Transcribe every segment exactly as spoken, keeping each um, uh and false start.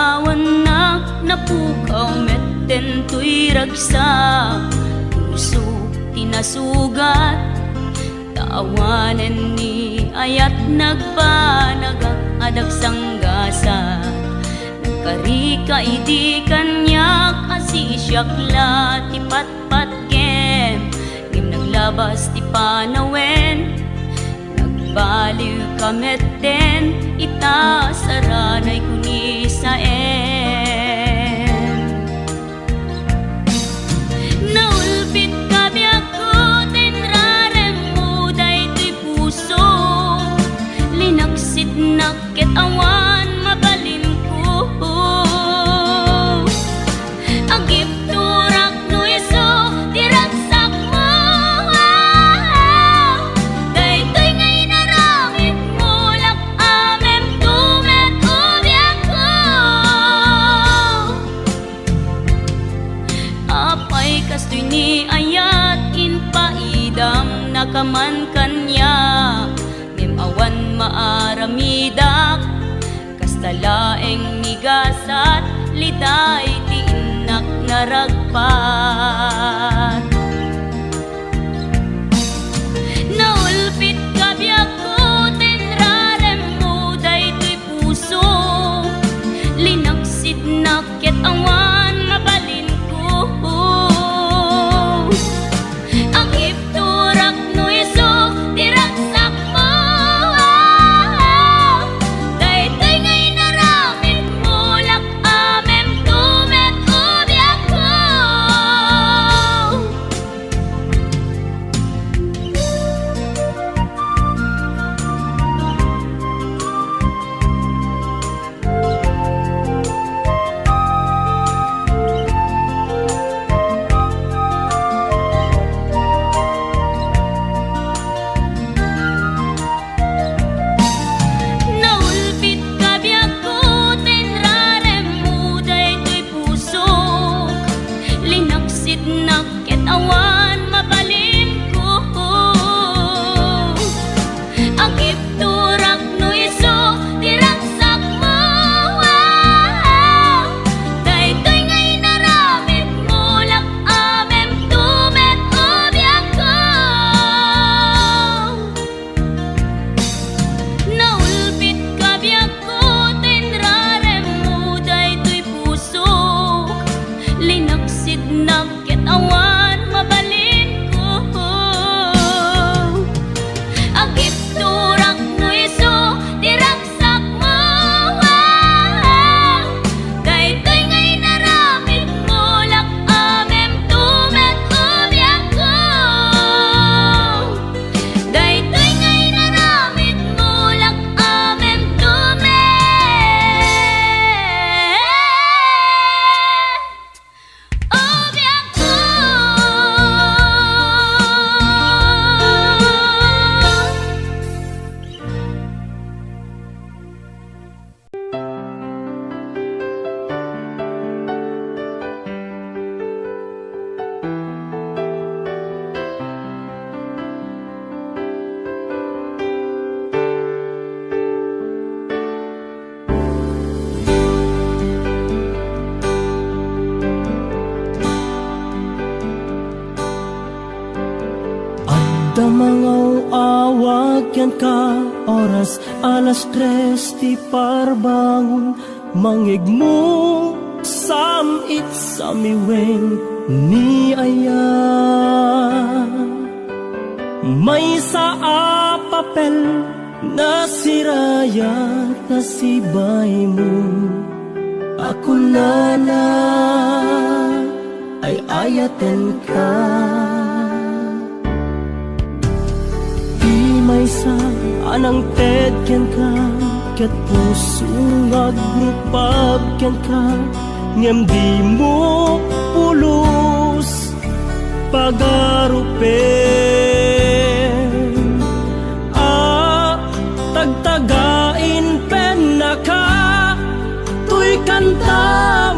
Awannak napukaw metten toy ragsak, puso ti nasugat, ta awanen ni ayat nagbanagak a dagsanggasat. Nagkarika idi kaniak a siak la ti patpatgem, ngem naglabas ti panawen. Nagbaliwka metten ita, saranay kunisaen. Naulpitka biagko ta inraremmo daytoy puso. Linaksitnak ket awan mabalinko. Agibturak no isu ti ragsakmo. Daytoy nga inaramidmo, lak-amemto met ubiakko. Apay kastoy ni ayat, impaidam nakaman kaniak, ngem awan maaramidak. Kasta laeng ni gasat, liday ti innak naragpat. Naulpitka biagko ta inraremmo daytoy puso. Linaksitnak ket awan mabalinko. Agibturak no isu ti ragsakmo. Daytoy nga inaramidmo, lak-amemto met ubiakko. Naulpitka biagko ta inraremmo daytoy pusok. Linaksitnak ket awan mabalinko. Agibturak no isu ti ragsakmo. Daytoy nga inaramidmo, lak-amemto met ubiakko. Naulpitka biagko ta inraremmo daytoy pusok. Linaksitnak ket awan mabalinko. Agibturak no isu ti ragsakmo. Daytoy nga inaramidmo, lak-amemto met ubiakko. Daytoy nga inaramidmo, lak-amemto met. Adda mangaw-awag kenka, oras alas tres ti parbangon, mangngegmo, sam-it samiwen ni aya. Maysa a papel nasirayat, nasibaymo a kunana, ay-ayatenka. Ti maysa a nangted kenka, ket puso nga agrupab kenka, ngem dimo pulos pagarupen. A tagtagain pennaka, toy kanta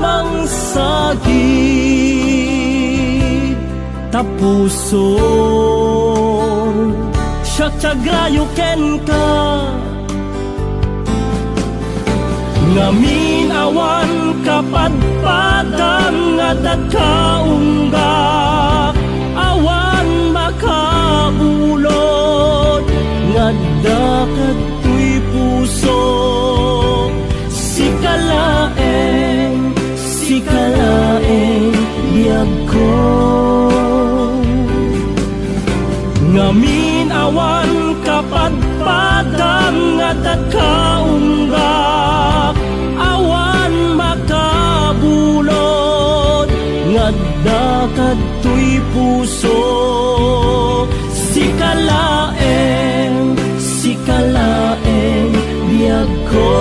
mangsagid, ta puson siak ti agrayo kenka. Ngamin awan kapadpadam nga adda ka unggak, awan makabulod nga adda kadtoy puso. Sika laeng, sika laeng biagko. Ngamin awan kapadpadam nga adda ka unggak, awan makabulod nga adda kadtoy puso. Sika laeng, sika laeng biagko.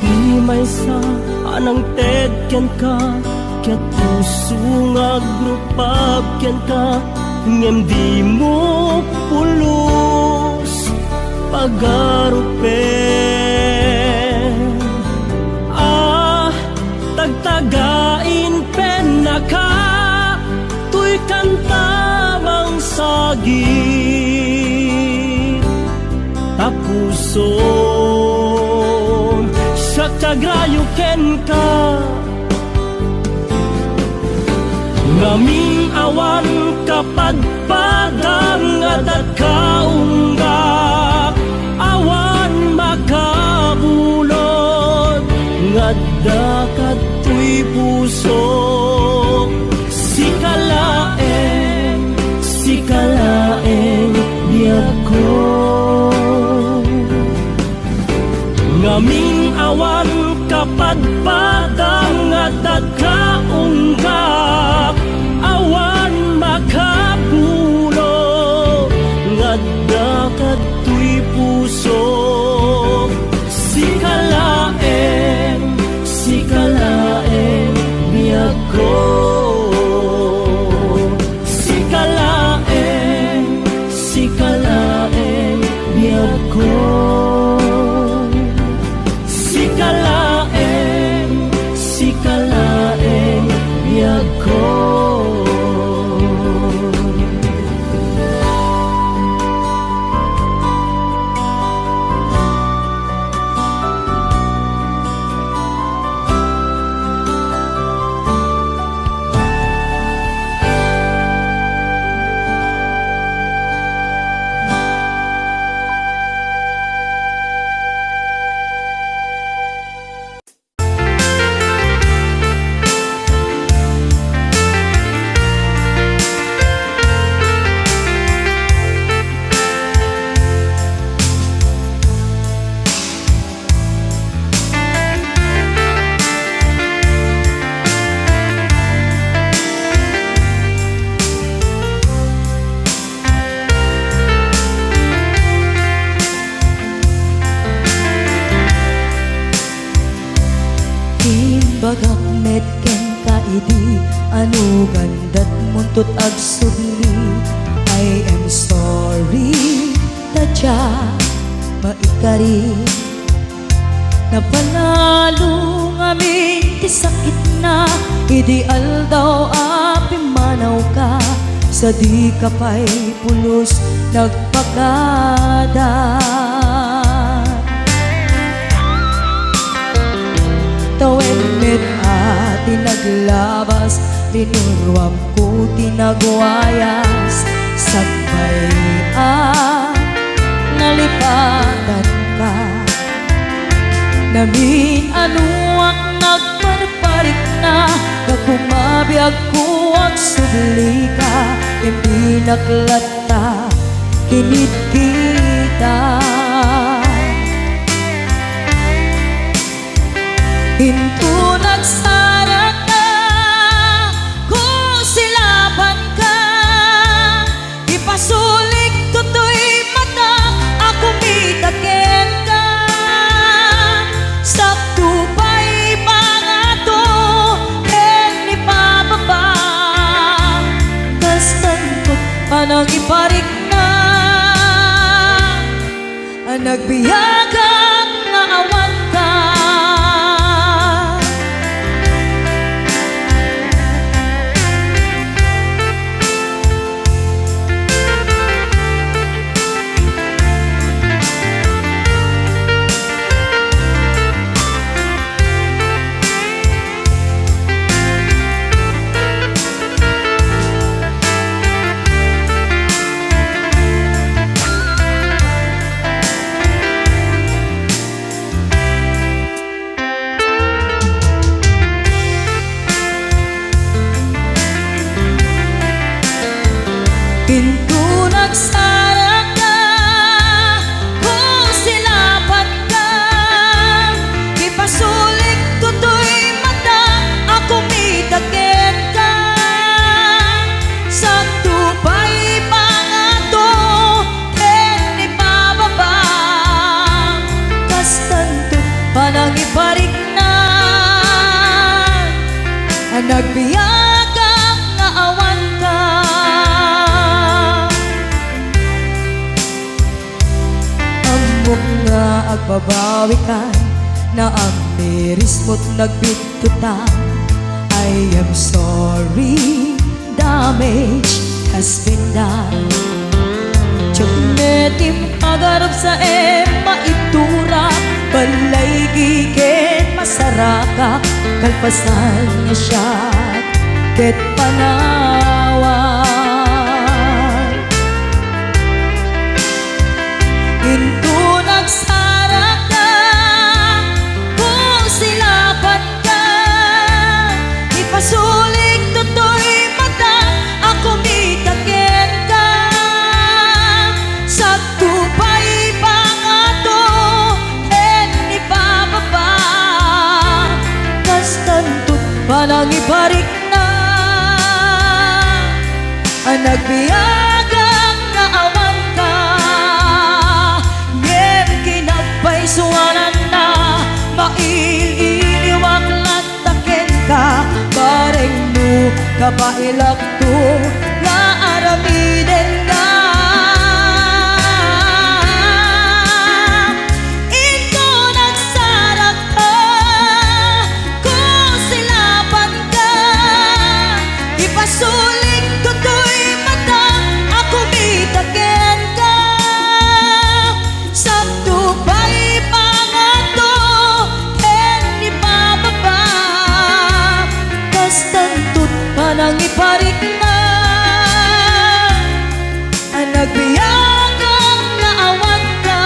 Ti maysa a nangted kenka, ket puso nga agrupab kenka, ngem dimo pulos pagarupen. Ah, tagtagain pennaka toy kanta mangsagit. Ta pusom, siak ti agrayo kenka. Ngamin awan kapadpadam nga adda ka unggak, awan makabulod nga adda kadtoy puso. Sika laeng, sika laeng biagko. Ngamin awan kapadpadam nga adda ka unggak, awan makabulod nga adda kadtoy puso. Sika laeng, sika laeng biagko. Sika laeng, sika laeng biagko. Sika laeng, sika laeng biagko. Imbagak met kenka idi anugan dat muntot agsubli. I am sorry, ta diak maikari. Napanalo ngamin ti sakitna idi aldaw a pimmanawka, sadika pay pulos nagpakada. Tawen met a ti naglabas, linuruam ko ti nagwayas, sakbay a nalipatanka. Namin-anoak nagparparikna, gapu mabiagko agsublika, imbinak latta kinitkita. Inton agsarakka, kusilapanka, ipasulik toy matak a Nagbiagak nga awanka. Inton nagsaraka, kung silapatka, ipasulik toy mata a kumita kenka. Sakto pay pangato ken ipababa, kastanto panangiparikna. Nagbiagak nga awanka. Ammok nga agbabawikan, naamirismo't nagbittotan. I am sorry, damage has been done. Diak met impagarop sa em maiturak, balay giken masarakak, kalpasan nga siak ket panawan. Inton nagsaraka, kung silapatka, ipasulik toy mata a kumita kenka. Sakto pay pangato ken ipababa, kastanto't panangiparikna. Nagbiagak nga awanka, ngem kinagpaysuananna, mail-iliwak latta kenka, bareng no kabaelakto nga aramidenka. Inton nagsarakka, kung silapatka, ipasulik toy mata a kumita kenka. Sakto pay pangato ken ipababa, kastanto't panangiparikna. Nagbiagak nga awanka.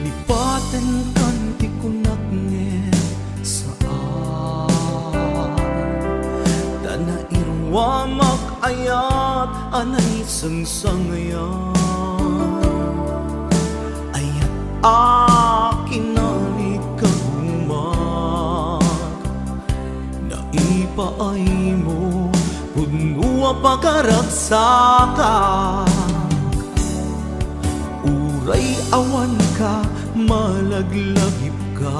Lipatenkan ti kunak ngem saan, ta nairuamak ayat a naisangsangayan. Ayat a kinalikagumak, naipaaymo, pudno a pagaragsak. Uray awanka, malaglagipka.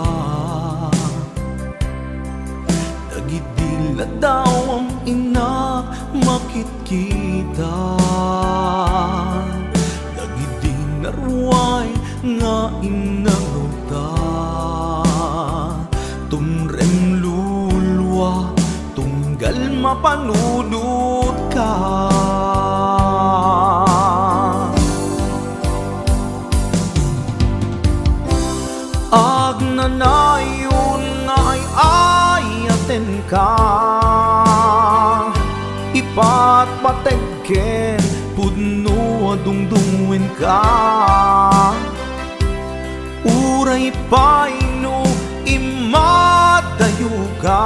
Dagidi ladawam innak makitkita. Dagidi naruay nga innangawta. Tumrem lulua, tunggal mapanunotka. Agnanayon nga ay-ayatenka, ipatpateg ken pudno a dungdungngoenka. Uray pay no immadayoka,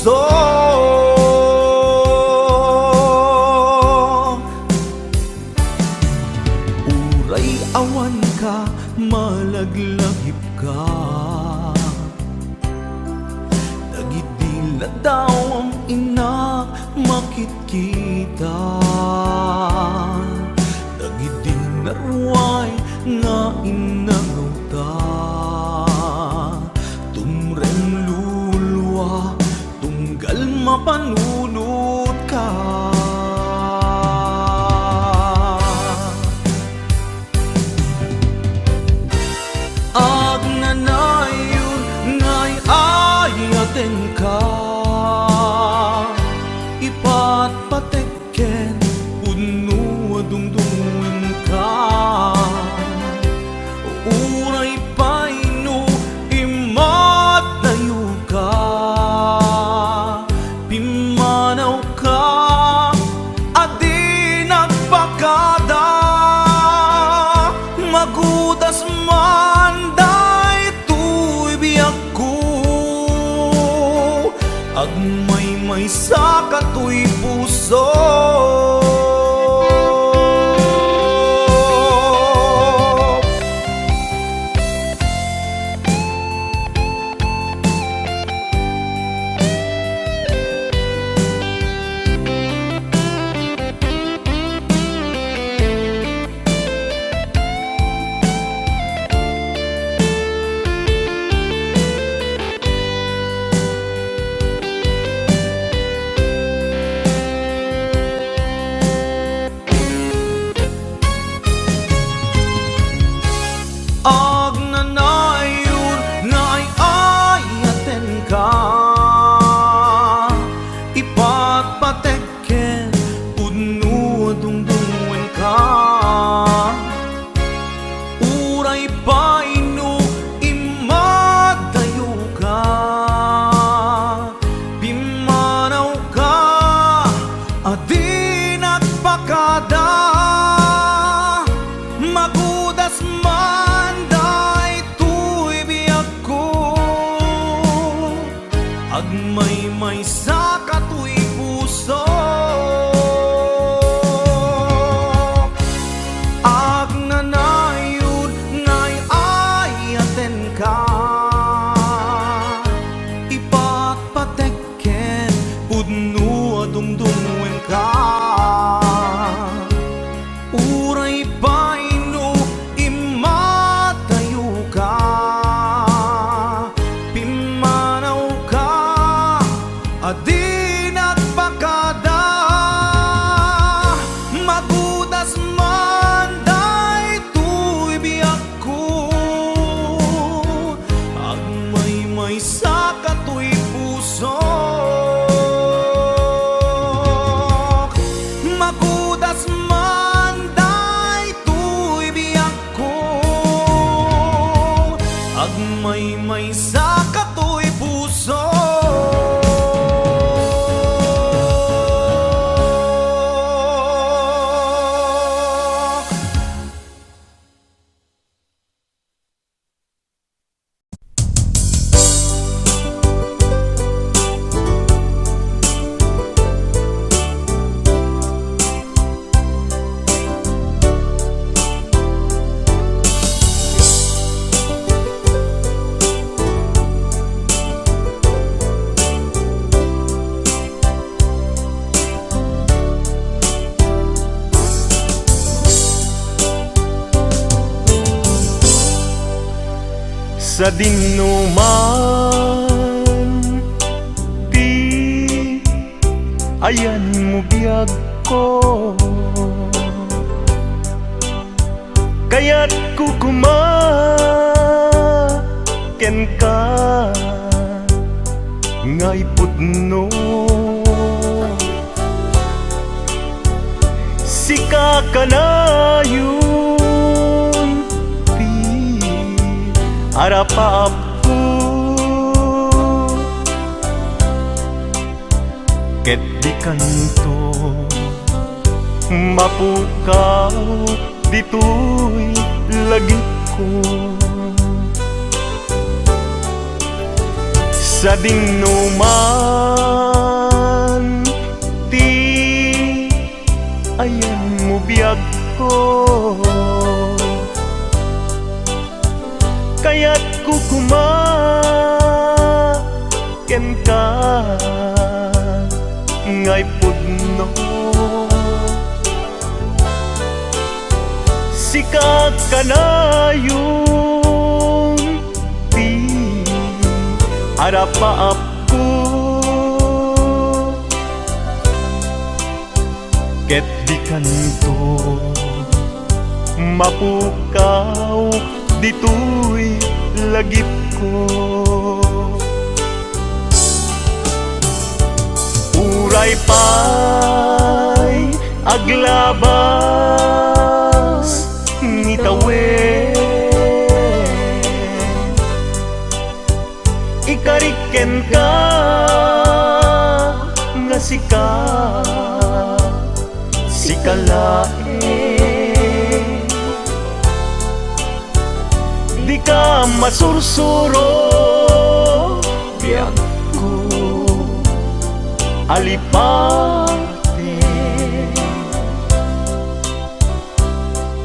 Uray awanka, malaglagipka. Dagidi ladawam innak makitkita. Dagidi naruay nga innangawta. Tumreng luluwa, tunggal mapanunotka. Agnanayon nga ay-ayatenka, ipatpatek ken pudno a dungdungenka. Uray pay no immadayoka, pimmanawka a di nagpakada. Magudas man daytoy biagko, agmaymaysa katoy puso. Agnanayon nga ay-ayatenka, ipatpatek ken pudno a dungdungenka. Uray pay no immadayoka, pimmanawka a di nagpakada. Magudas man daytoy biagko, agmaymaysa katoy puso. Agnanayon nga ay-ayatenka, ipatpatek ken pudno a dungdungenka. Uray pay no immadayoka, pimmanawka a di nagpakada. Magudas man daytoy biagko, agmaymaysa katoy pusok. Magudas man daytoy biagko, agmaymaysa katoy pusok. Sadinoman ti ayanmo biagko, kayatko koma kenka nga ipudno. Sika kanayon ti arapaapko, ket dikanto mapukaw ditoy lagipko. Sadinoman nga ipudno. Sika kanayon ti arapaapko, ket dikanto mapukaw ditoy lagipko. Uray pay aglabas ni tawen, ikarik kenka nga sika, sika laeng. Dika masursuro, biagko, alipaten.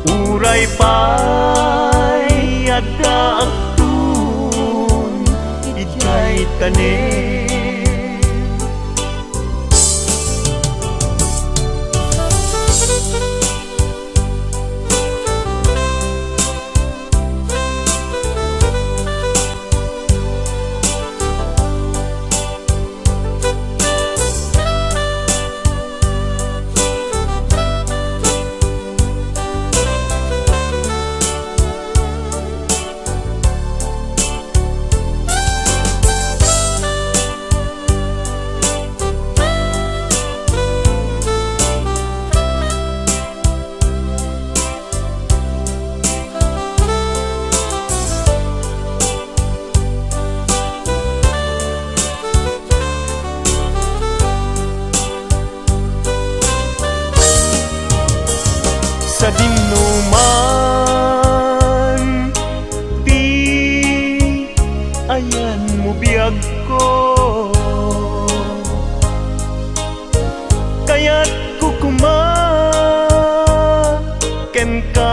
Uray pay addaakton idiay tanem. Sadinoman ti ayanmo, biagko, kayatko koma kenka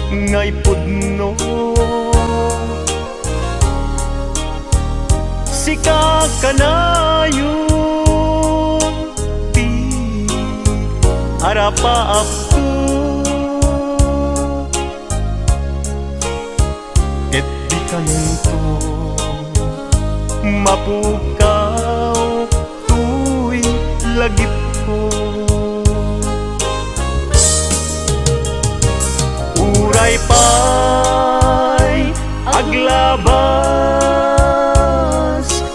nga ipudno. Sika kanayon ti arapaapko, ket dikanto mapukaw toy lagipko. Uray pay aglabas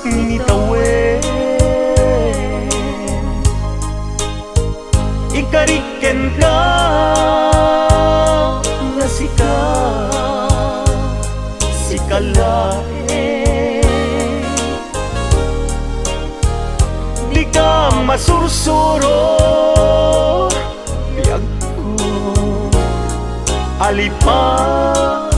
ni tawen, ikarik kenka nga sika, sika laeng. Dika masursuro, biagko, alipaten.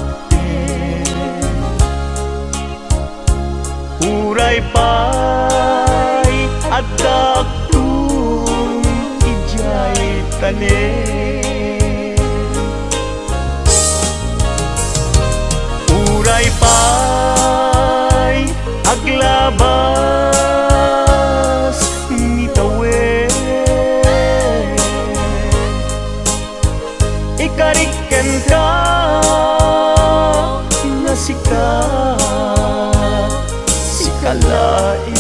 Uray pay addaakton idiay tanem. Uray pay aglabas ni tawen, ikarik kenka nga sika, sika laeng.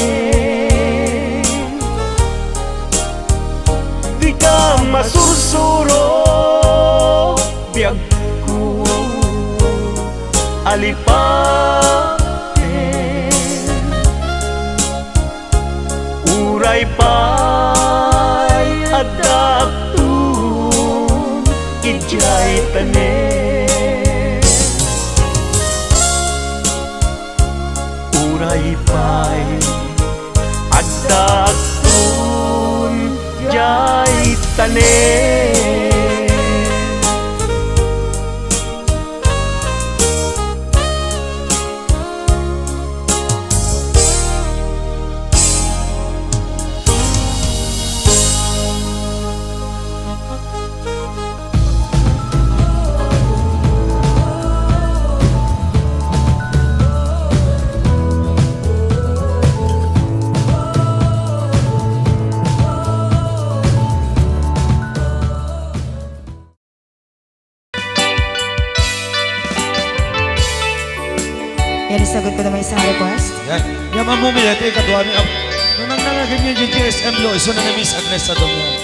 Dika masursuro, biagko, alipaten. Uray pay addaakton idiay tanem. Uray pay addaakton idiay tanem. Yan, isagot ko naman isang request. Yan. Yan, Ma'am Mumi, ito yung kaduami. Ap-, nung nang nangagin yung G T S M Blue, iso na ni Miss Agnes sa Domingo.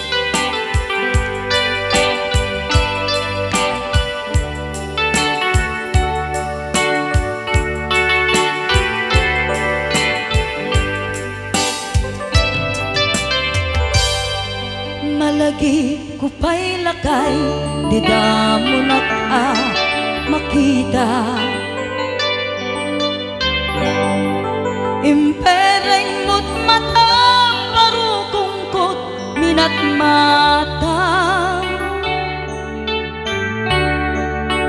Malagip ko pay lakay, dida mo nak a makita. Impereng mo't matam, barukongkot minatmata.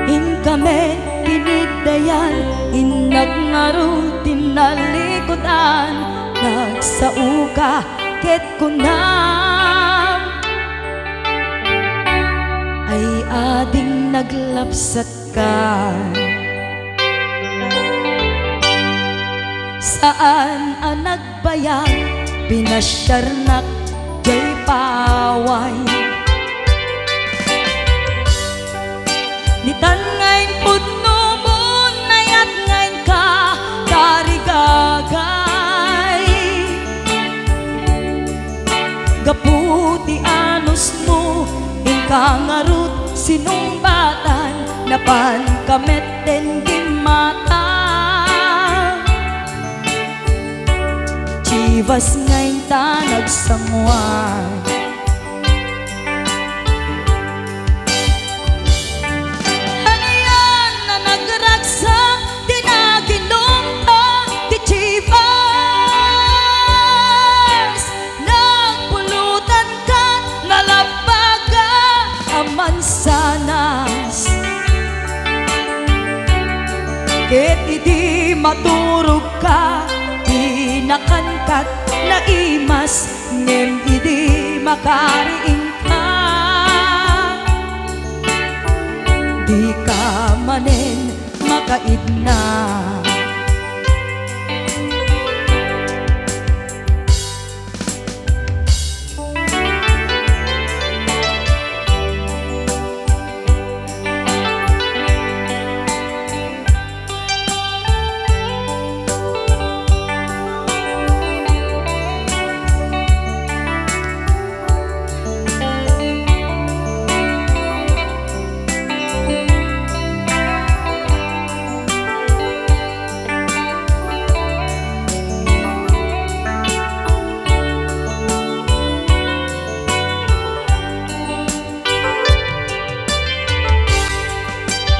Inkami tiniddayan, innak ngarud ti nalikudan, nagsaoka ket kunam, ay ading naglapsatka. Saan a nag- bayag, pinasiarnak jay paway. Ditan nga impudno mo, nayat nga inka tarigagay. Gapu ti anusmo, inka ngarud sinungbatan, napanka met den gimmata. Chivas nga inta nagsanguan. Anian a nagragsak ti naginumta ti Chivas? Nagpulutan kat nalabbaga a mansanas. Ket idi maturogka, di nakankat naimas, ngem idi makariingka, dika manen makaidna.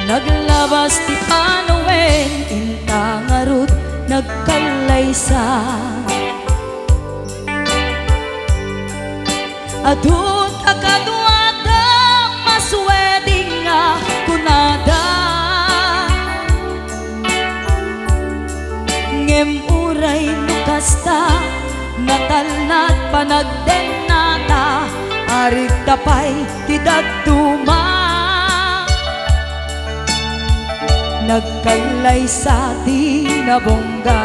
Naglabas ti panawen, inta ngarud nagkallaysa. Adu ta kaduada, maswedding a kunada. Ngem uray no kasta, natalnat panagdennata, arigta pay ti dadduma. Nagkallaysa ti nabungga.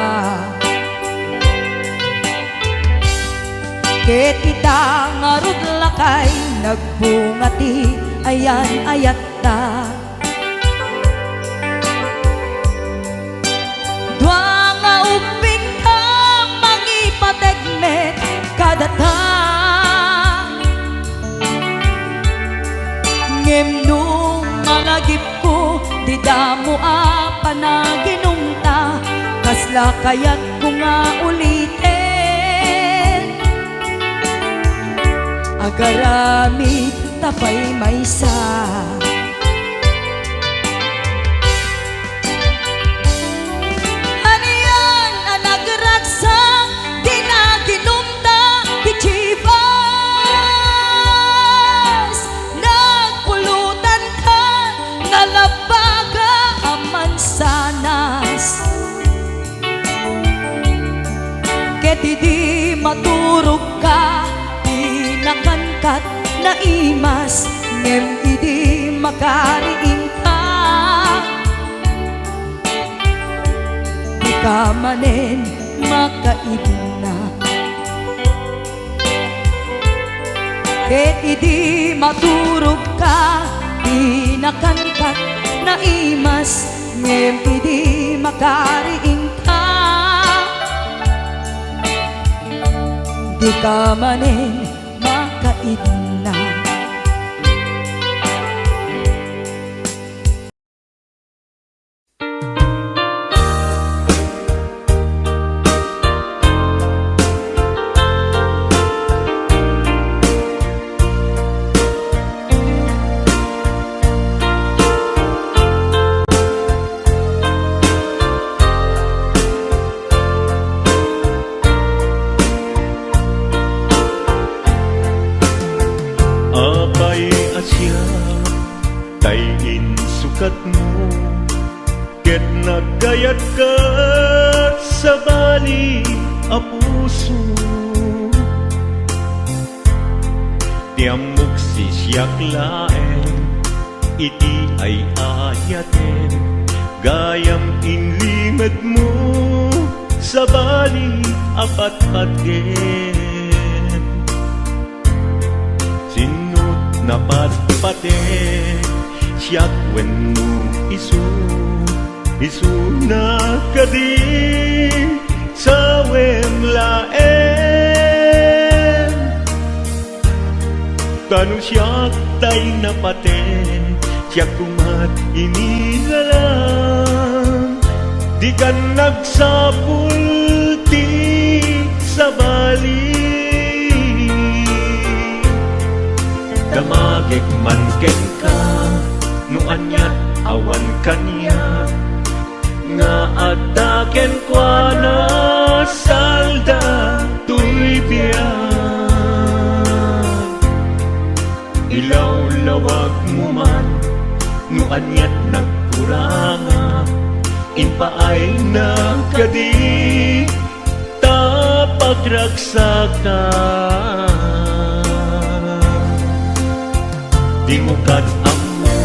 Ket ita ngarud lakay, nagbunga ti ayan-ayatta. Dua nga ubbingka, mangipateg met kadata. Ngem no malagipko, dida mo a panaginumta, kasla kayatko nga uliten? Agaramid ta pay maysa. Anian a nagragsak, di naginumta ti Chivas. Nagpulutan ka, nalabbaga a mansanas. Ket idi maturogka, di nakankat naimas, ngem idi makariingka, dika manen makaidna. Ket idi maturogka, di nakankat naimas, ngem idi makariingka, Dika manen makaidna. Apay a siak tay insukatmo, ket nagayatkat sabali a puso. Ti ammok, siak laeng iti ay-ayatem, gayam inlimedmo sabali a patpatgem. Sinno ti napatpatek, siak wenno isu? Isuna kadi, sawem laeng. Ta no siak tay napatek, siak koma ti inilalang. Dikan agsapul ti sabali. Damagek man kenka, no aniat awan kaniak, nga adda kenkuana salda toy biag. Ilawlawagmo man no aniat nagkurangak, impaayna kadi ta pagragsaka. Dimo ket ammo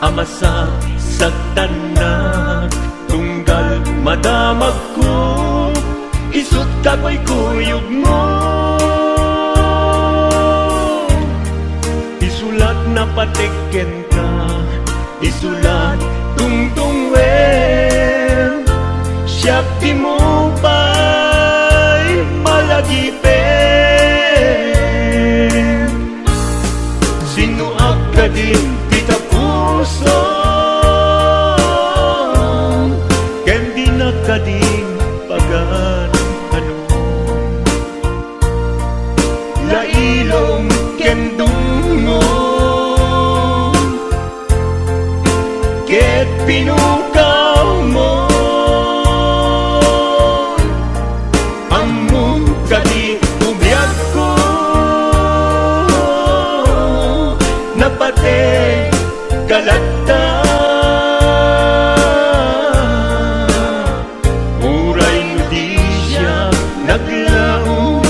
a masaksaktanak, tunggal madamagko, isut' kakuykuyogmo. Isu la ti napatek kenka, isu la ti tungtungwem, siak dimo pay malagipem. Sinnoak kadin ti tapusom, ken dinak kadin pagan-anom. Lailom ken dumngom, ket pinukawmo. Ammom kadi ti biagko, napatek ka latta. Uray no di siak naglaom,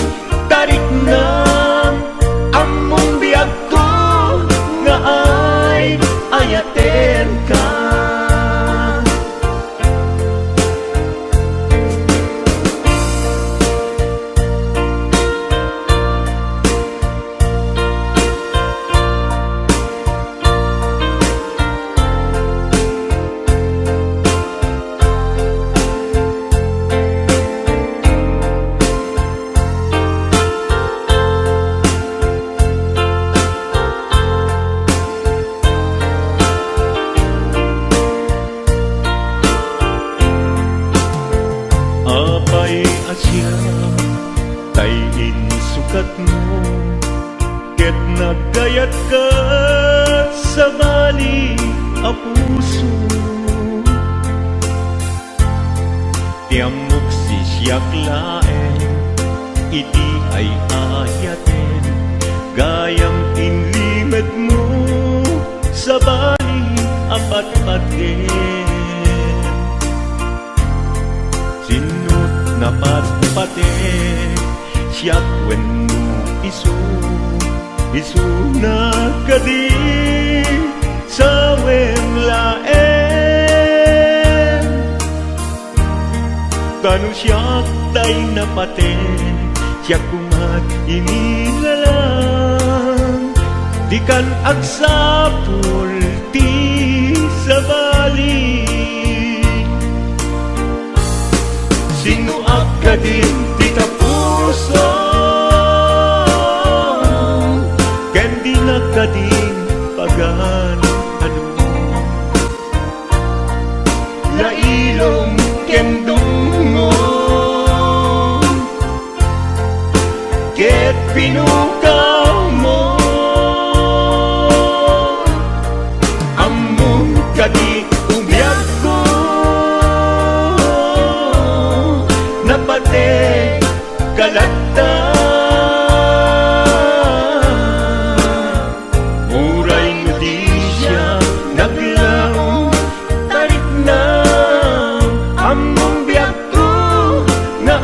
tariknam, ammom biagko nga ay-ayatenka. Apay a siak tay insukatmo, ket nagayatkat sabali a puso. Ti ammok, siak laeng iti ay-ayatem, gayam inlimedmo sabali a patpatgem. Sinno ti napatpatek, siak wenno isu? Isuna kadi, sawem laeng. Ta no siak tay napatek, siak koma ti inilalang. Dikan agsapul ti sabali. Sinnoak kadin ti tapusom, Talatta, uray no disiak naglaom, tariknam, ammom biagko nga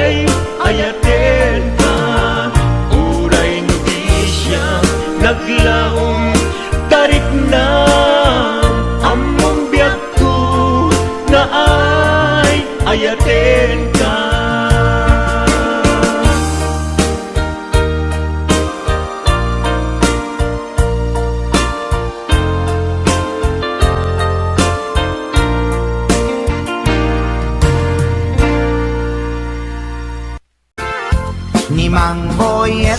ay-ayatenka. Uray no disiak naglaom, tariknam, ammom biagko nga ay-ayatenka. Ni Mang Boyet,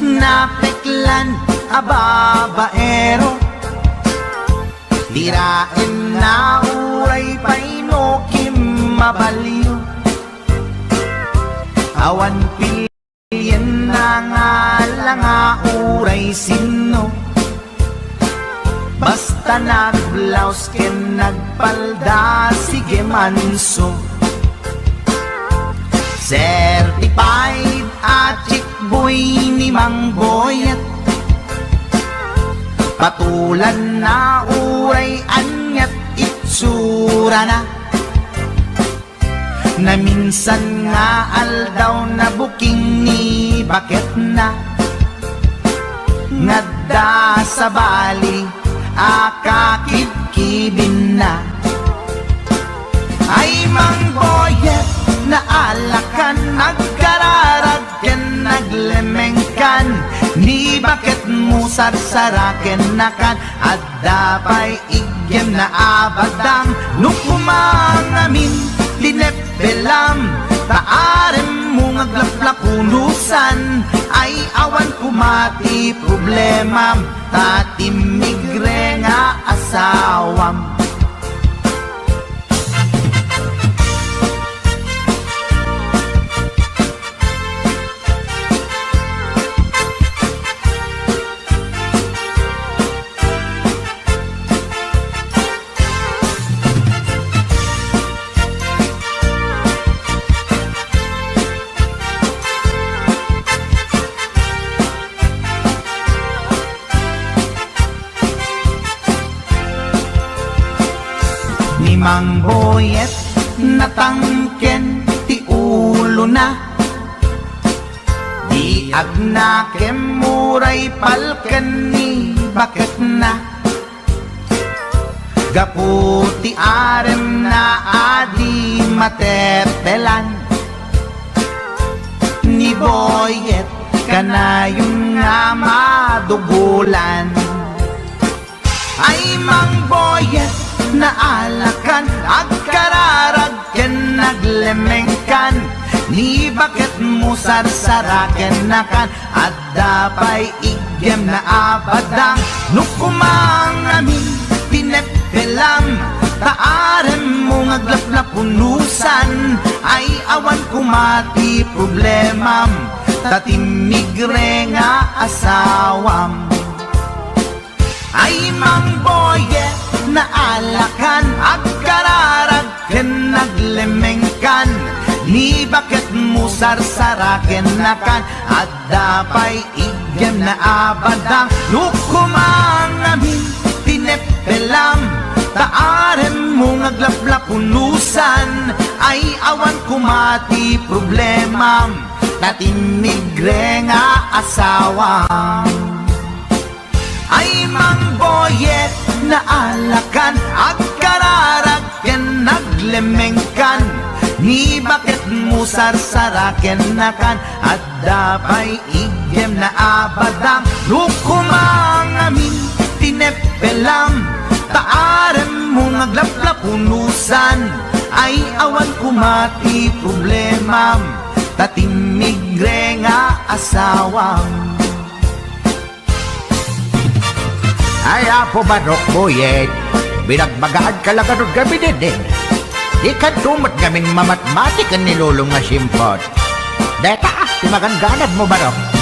napeklan a babaero, diraenna uray pay no kimmabalio. Awan pilienna nga langa uray sinno. Basta nagblaus ken nagpalda, sige manso. Certified a chick boy ni Mang Boyet. Patulanna uray ania't itsurana. Naminsan nga aldaw, nabuking ni baketna. Ngadda sabali a kakibkibinna. Ay, Mang Boyet, naalakan, agkararag ken naglemengkan. Ni baketmo sarsarakennakan. Adda pay iggem na a badang, no kumangamin ti neppelam, ta aremmo nga aglaplapunusan, ay awan koma ti problemam, ta timmigre nga asawam. Ni Mang Boyet, natangken ti ulona. Di agnakem uray palken ni baketna. Gapu ti aremna a di matepelan, ni Boyet kanayon nga madugolan. Ay, Mang Boyet, naalakan, agkararag ken naglemengkan, ni baketmo sarsarakennakan, adda pay iggem na a badang, no kumangamin ti neppelam, ta aremmo nga aglaplapunusan, ay awan koma ti problemam, ta timmigre nga asawam. Ay, Mang Boyet, naalakan, agkararag ken naglemengkan, ni baketmo sarsarakennakan, adda pay iggem na a badang, no kumangamin ti neppelam, ta aremmo nga aglaplapunusan, ay awan koma ti problemam, ta timmigre nga asawam. Ay, Mang Boyet, naalakan, agkararag ken naglemengkan, ni baketmo sarsarakennakan, adda pay iggem na a badang, no kumangamin ti neppelam, ta aremmo nga aglaplapunusan, ay awan koma ti problemam, ta timmigre nga asawam. Ay, Apo Barok, Boyet, binagbagaanka la ngarud ngamin, eh. Dikanto met ngamin mamatmati ken ni Lolom nga simpot. Deta, ti maganganabmo, Barok.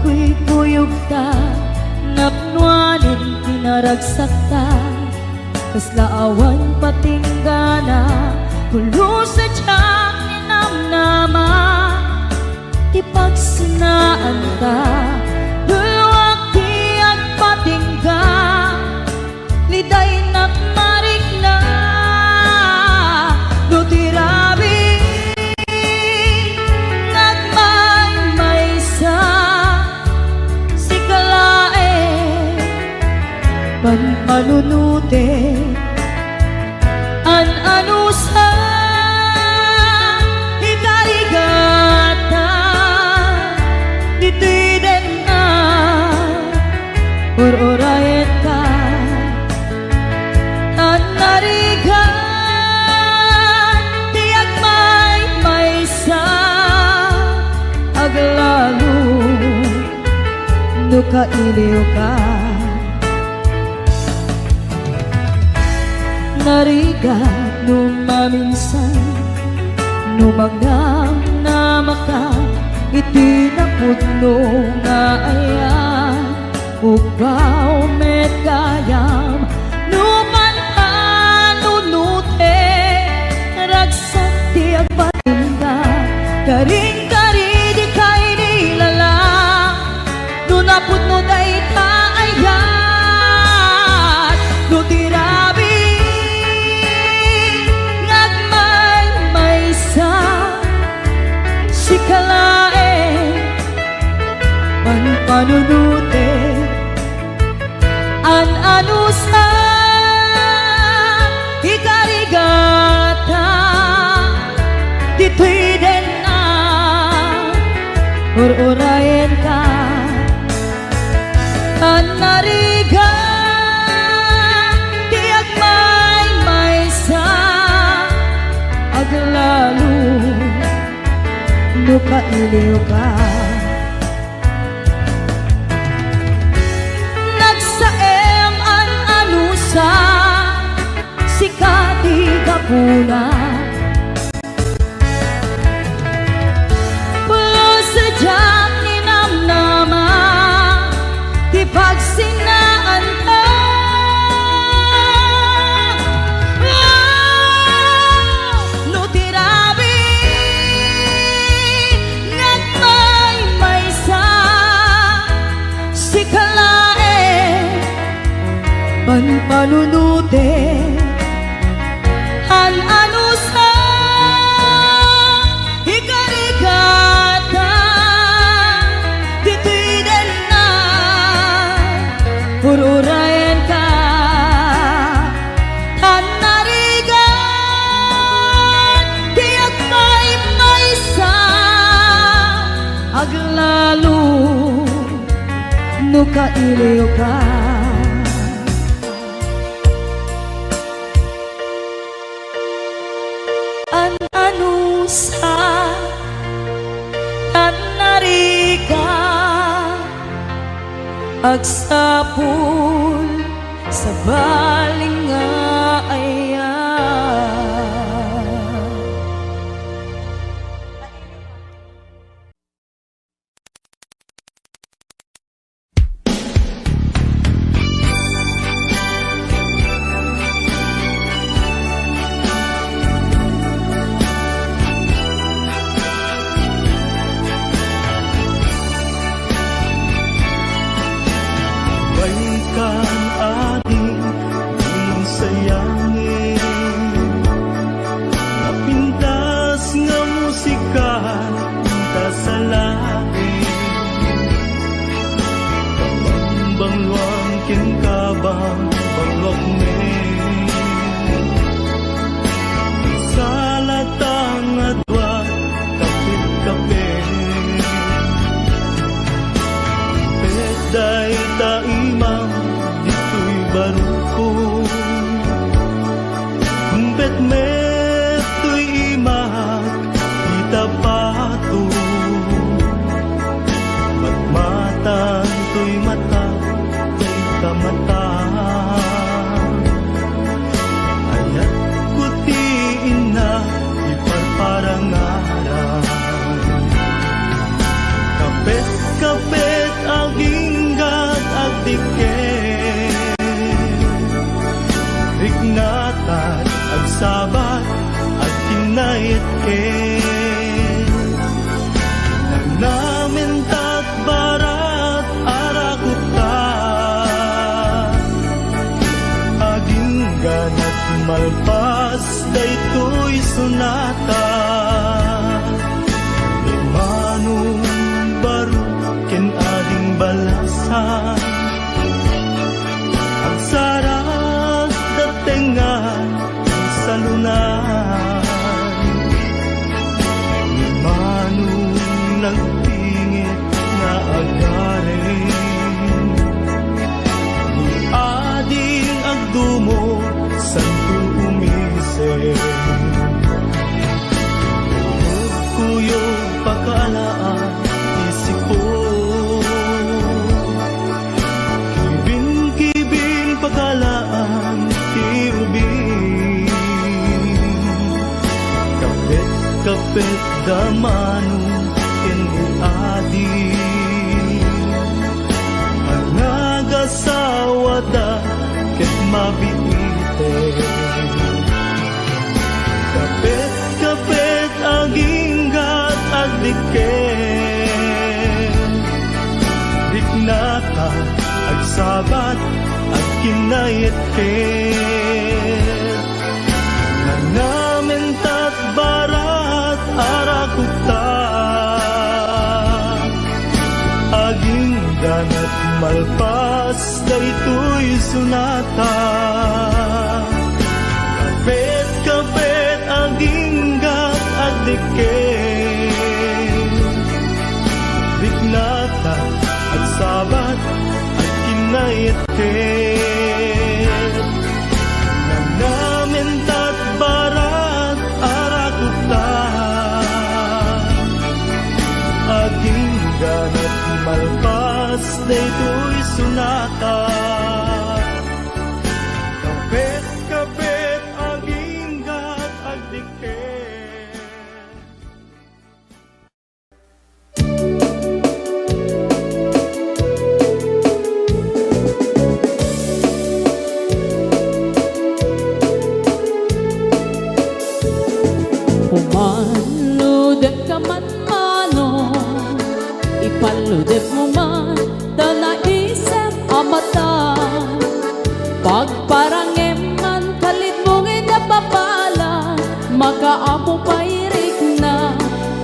Kuykuyogta, napnoanen ti naragsakta, kasla awan patinggana, pulos sadiak ni namnama. Ti pagsinaanta, belluak ti agpatingga, lidaynak marikna. No ti rabii nga agmaymaysa, sika laeng panpanunotek. An-anusa, ikarigata, ditoy denna, ur-urayenka. Tan narigat ti agmaymaysa, aglalo no kailiwka. Narigat no maminsan, no mangnamnamaka iti napudno nga ayan. Ugbaw met gayam no panpanunotek, ragsak ti agpatingga, karin-kari dika inilalang. No napudno dayta ayat, no ti rabii nga agmaymaysa, sika laeng panpanunotek. An-anusa, ikarigata, ditoy denna, ur-urayenka. Tan narigat ti agmaymaysa, aglalo no kailiwka. Nagsaem, an-anusa, sika ti gapuna. Pulos sadiak ni namnama ti pagsinaanta. No ti rabii nga agmaymaysa, sika laeng panpanunotek. An-anusa, ikarigata, ditoy denna, ur-urayenka. Tan narigat ti agmaymaysa, aglalo no kailiwka. An-anusa, tan narigat, agsapul, sabali nga ayan. Baikan, adi, dinan sayangen. Napintas nga musika, inta sa langit. Bangluang kenka, bangluak met. Salata nga dua, kapit-kapit. Pet dayta imam ditoy barukon. Pet met toy imak ita pato. Matmatan toy mata, dayta mata. Ayatko ti inna, iparparangaran. Kapet-kapet Damano ken ni Adi, a nagasawada ket mabiiten. Kapet-kapet aginggat agdikken, riknata agsabat agkinnayetket. Nanamen tat barat arakupta, agingganak malpas daytoy sonata. Kapet-kapet aginggat agdikken, riknata agsabat agkinnayetket. Nanamen tat barat arakupta, agingganak malpas daytoy sonata. Kapet-kapet aginggat agdikken. Pumaludekka man, manong, ipaludekmo man ta naisem a mata. Pagparangem man, kalidmo nga napapala, makaammo pay rikna,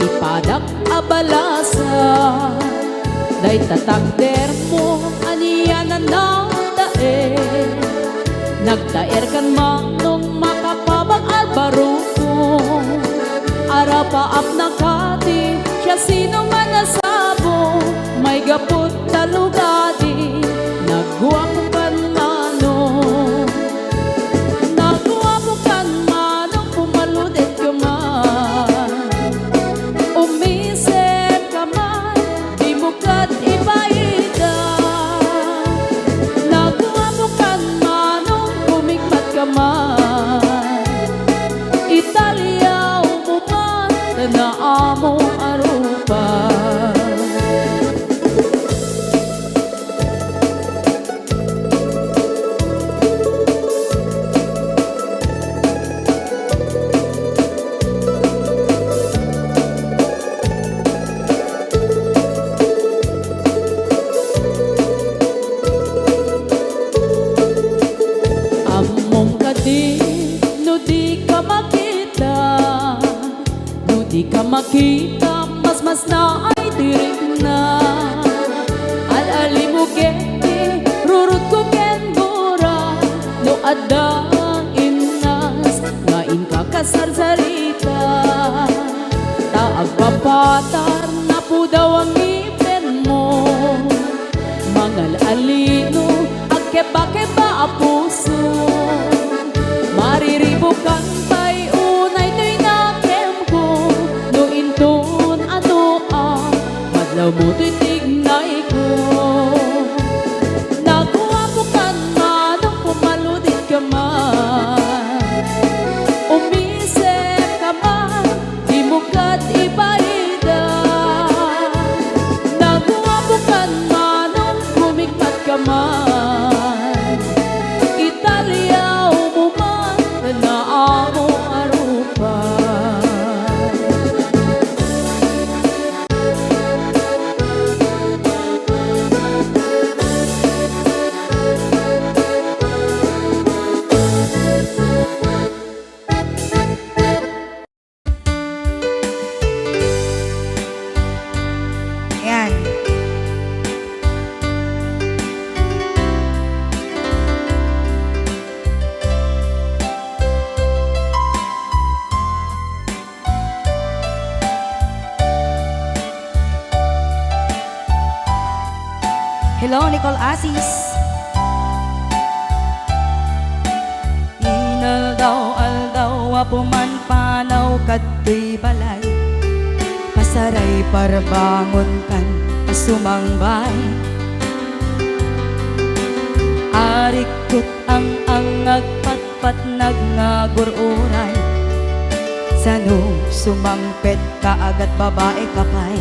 ipadak a balasa. Dayta takdermo, anian a nagtaer. Nagtaerkan, manong, makapabag a barukong. Arapaapna kadi, siasino man a sabo, maigapu ta lugadi, naguapokan, manong. Naguapokan, manong, pumaludekka man. Umisipka man, dimo ket ibaida. Naguapokan, manong, kumikmatka man. Italiawmo man ta naammo a rupa. Ammom kadi no dika makita, no dika makita, masmasnaay ti rikna. Al-alimmo ketdi, rurutko ken gura, no adda innas nga inka kasarsarita. Ta agpapatar, napudaw a ngipenmo. Mangal-alino, agkebakeba a puso. Mariribukan pay unay toy nakemko, no inton adu a madlawmo toy tignayko. Naguapokan, manong, pumaludekka man. Umisipka man, dimo ket ibaida. Naguapokan, manong, kumikmatka man. Italiawmo man ta naammo a rupa. Ayan. Hello, Nicole Asis. Inaldaw-aldaw, apo man panaw kadtoy balay. Pasaray parbangonkan a sumangbay. Arikot ang-ang agpatpatnag nga gur-uray. Sano sumangpet ka, agat babae ka pay?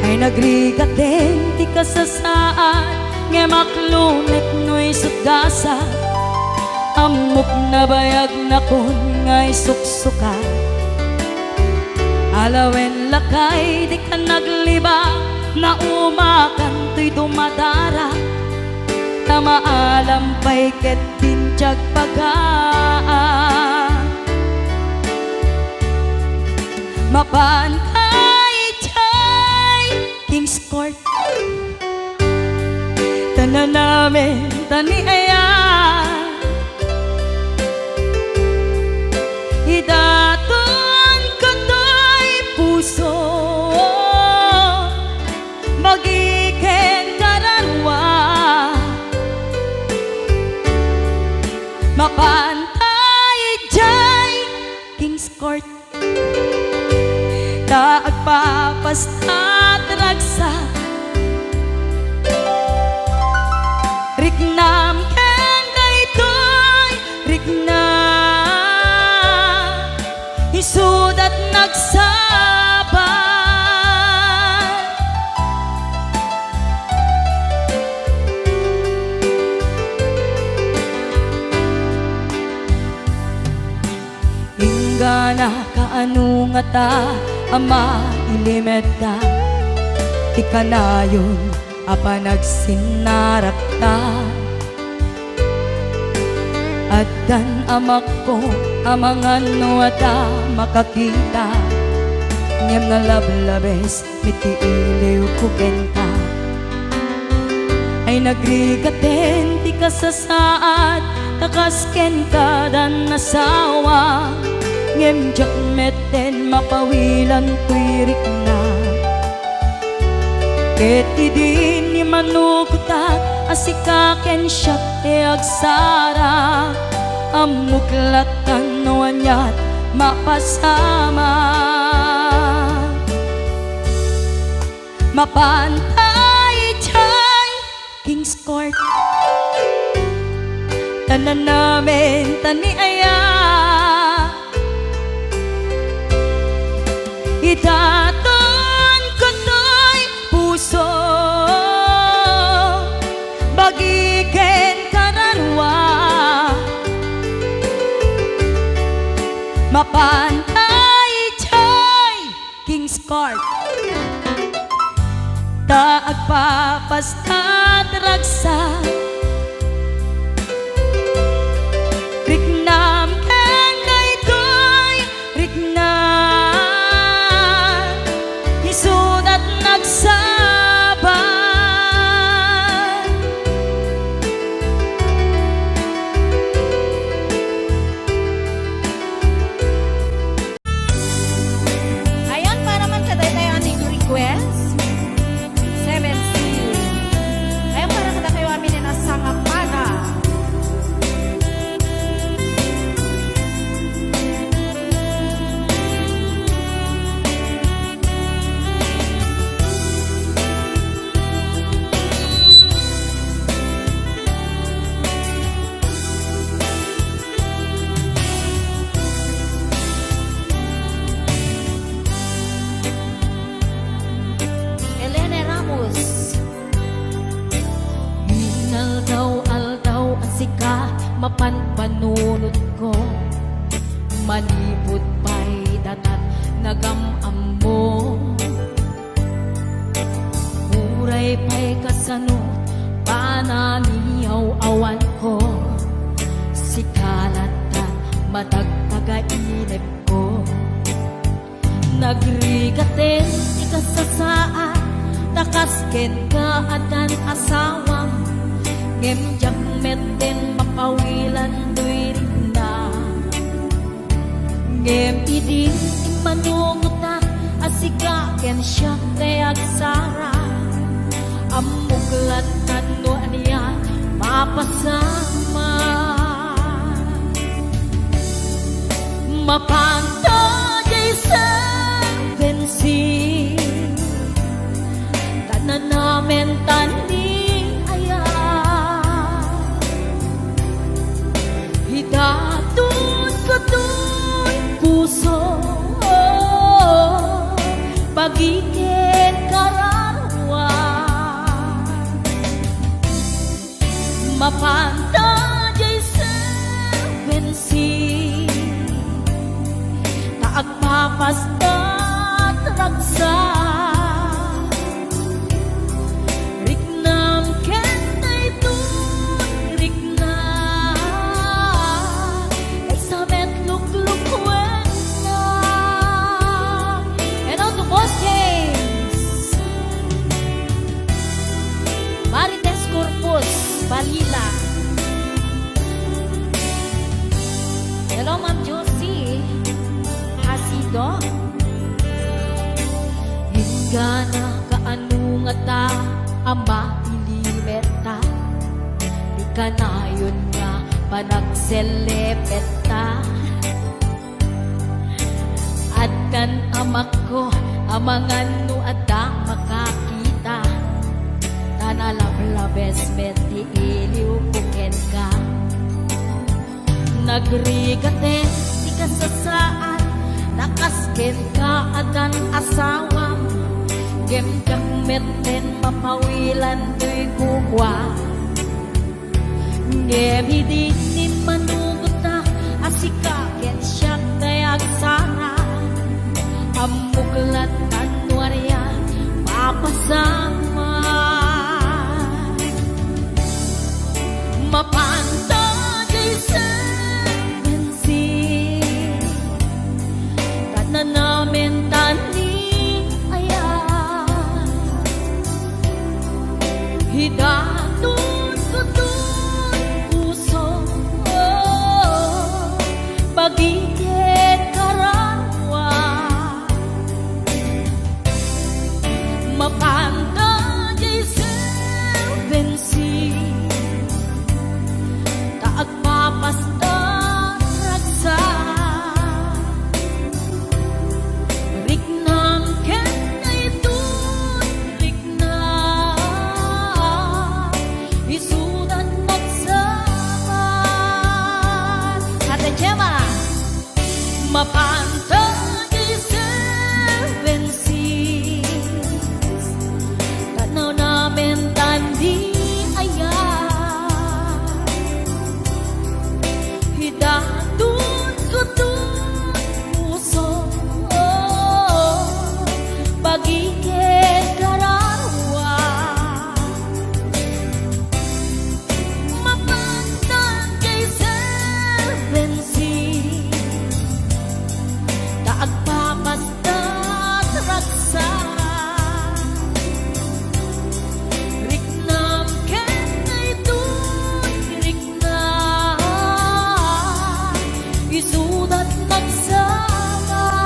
Ay nagrigaten ti kasasaad, ngem aklunek no isut gasat. Ammok nabayag nakon nga isuksuka. Alawen lakay, dika naglibak, naumakan toy dumadara. Ta maalam pay ket din ti agpagaan. Mapan ka idiay King's Court. Ta nanamen ta ni aya. Idaton ka toy puso. Bagi ken kararua. Mapan ta idiay King's Court. Ta agpapastat ragsak. Riknam ken daytoy riknam. Isudat nagsabay. Inggana kaano ngata a mailimedta ti kanayon a panagsinnarakta. Addan amakko a mangan no adda makakita, ngem nalablabes met ti iliwko kenka. Ay nagrigaten ti kasasaad, ta kas kenka addan asawa, ngem diak metten mapawilan toy rikna. Ket idin immanukotak a sika ken siak ti agsara, ammok lattan no aniat mapasamak. Mapan ta idiay King's Court. Ta nanamen ta ni aya. Idaton ka toy puso. Bagi ken kararua. Mapan ta idiay King's Court. Ta agpapastat ragsak. Riknam ken daytoy riknam. Isudat nagsabay. Ayan, para man kadaytoy a nag-request, Seven C. Ayan, para kadakayo amin a sangapada. Elene Ramos. Inaldaw-aldaw a sika mapan panunotko. Manipud pay datat nagam-ammo. Uray pay kasano pananiaw-awanko, sika lattan matagtagainepko. Nagrigaten ti kasasaad, ta kas kenka addan asawam, ngem diak metten mapawilan toy rikna. Ngem idin immanukotak a sika ken siak ti agsara, ammok lattan no ania mapasamak. Mapan ta diay Seven C, ta nanamen ta ni aya. Idaton ka toy Bagiken kararuan, mapanta jay seven C, ta agpapasdat ragsak. Riknam ken daytoy rikna, kaysa met luklukwenna. And also, Boss James. Marites Corpus, Balila. Hello, Ma'am Josie. Asido. Inggana kaano ngata a mailimetta ti kanayon nga panagselebetta. Addan amakko a mangan no adda makakita, ta nalablabes met ti iliwko kenka. Nagrigaten ti kasasaan, ta kas kenka addan asawam, ngem diak metten mapawilan toy kukua. Ngem idi immanugotak a sika ken siak ti agsara, ammok latta no ania mapasamak. Mapanta jay seven C, ta nanamen ta ni aya. Idaton ko toy puso, bagiken kararuan. Mapanta jay seven C, ta agpapasdat ragsak. Riknam ken daytoy rikna, isudat nagsabat. Ate Gemma, mapanta jay seven C, ta nanamen ta ni aya. Idaton ko toy puso, bagiken kararuan. Mapanta jay seven C, ta agpapasdat ragsak. Riknam ken daytoy rikna, isudat nagsabat.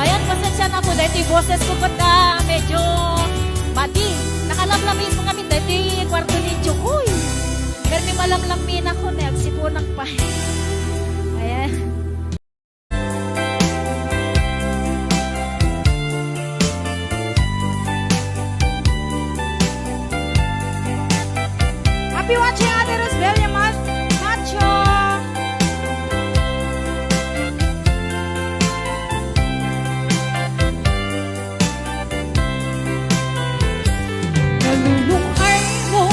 Ayan, pasensya na po, daytoy boses ko ket, ah, medyo madi. Nakalablabis mo kami daytoy kwarto ni Chukoy. Pero may malamlam mi na ko, ne, agsipunak pa. Ayan. Happy watching, Ate Rosbelia Mat-, Macho. Nalulung-ay mo,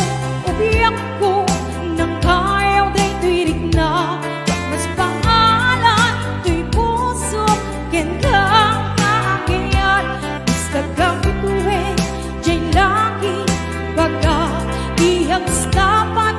ubiak ko, nangkayaw daytoy rikna, mas pangalan toy puso, kenka nga agian, basta ka pituwe, jay laki, baga, iyang stop at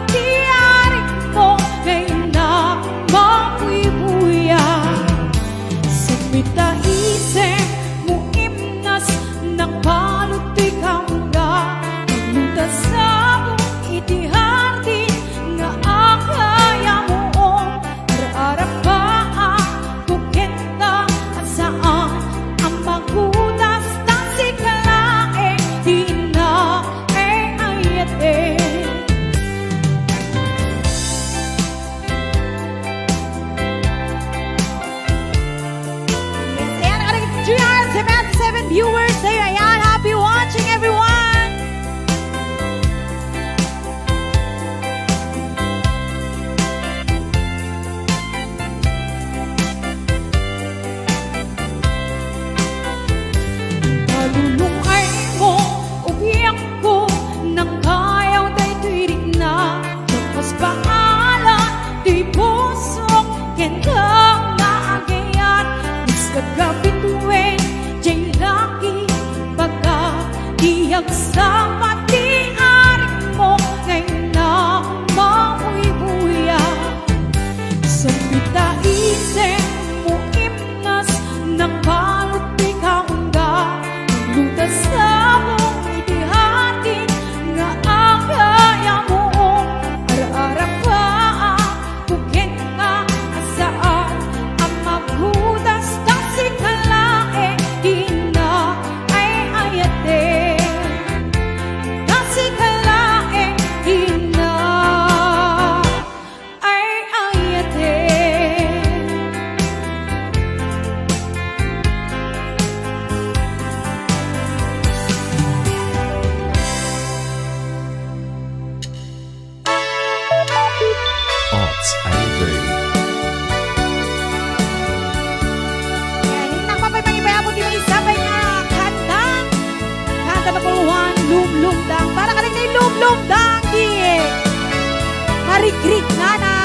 Grignana.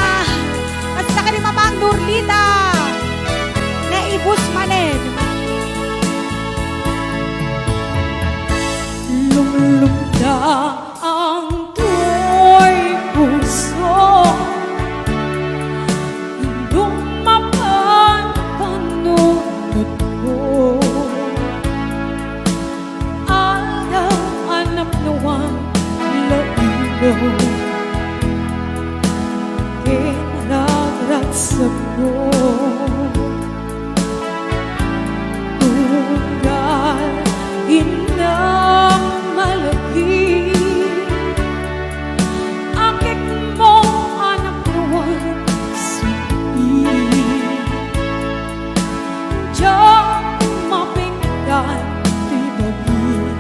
Kasta kadi Mamang Norlita. Naibus manen. Lumlumda ang tuoy puso. Nung mapanpanunot ko. Aldaw a napnuan la ilaw ken ragragsakko. Tunggal innak malagip, akikmo a napnuan sumpi. Diak mapikdan ti bagik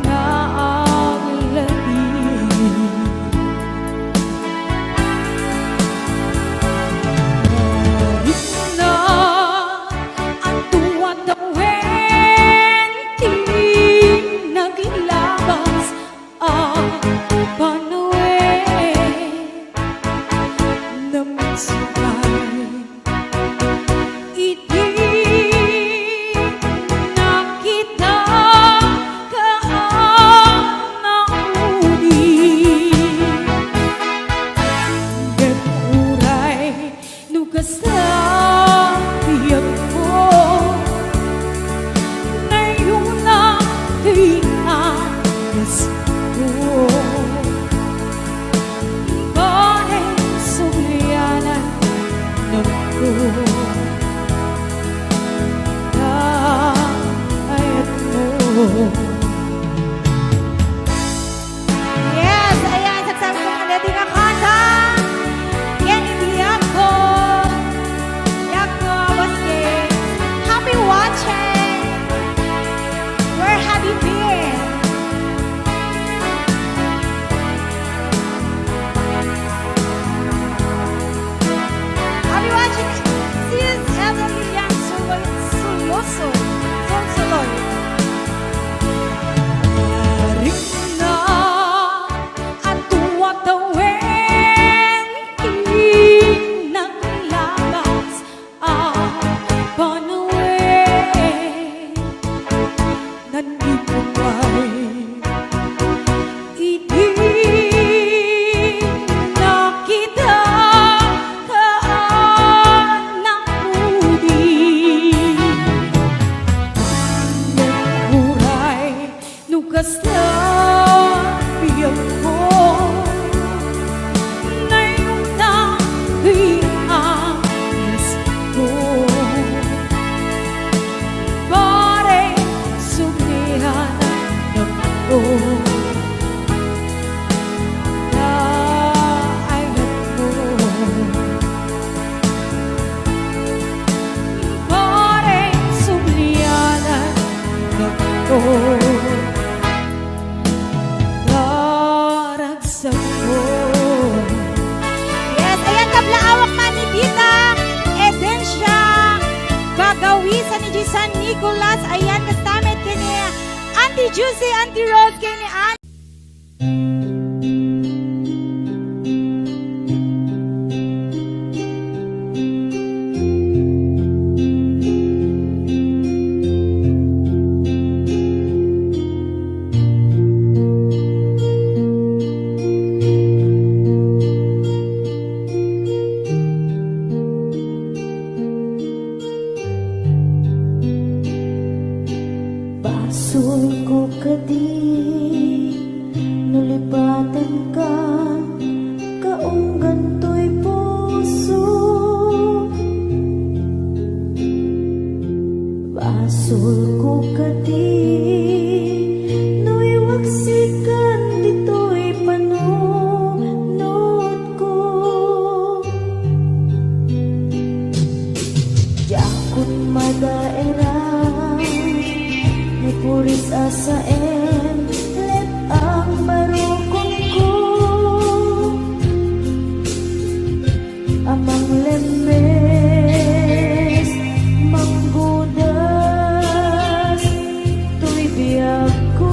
nga aglati. Narikna a dua tawen ti naglabas a panawen. Namsugay iti nakita ka a naudi. Ngem uray no kasta biagko, nayuna ti agas ko. Bareng sublianan no kayatmo. Yes, ayan, sagsagana daytoy nga kanta. Kenny Bianco. Bianco, Boss James. Happy watching. Where have you been? Happy watching. Sis Evelyn Suloy, Suloso, Sonsoloy. Narikna a dua tawen ti naglabas a panawen. Nandito pa'y iti nakita ka a naudi. Ngem uray no kasta biagko, nayuna ti agas ko. Bareng sublianan no kayatmo. Bareng sublianan no kayatmo. Yes, ayan, kablaawak man ni Tita Edencia Bagawi, saan idiay San Nicolas. Ayan, kasta met ken ni Auntie Juicy, Auntie Rose, ken ni Ann. Basolko kadi no lipatenka, kaunggan toy puso. Basolko kadi no iwaksikan ditoy panunotko. Diakon madaeran ni puris a saem, let-ang barukonko a manglemmes, manggudas toy biagko.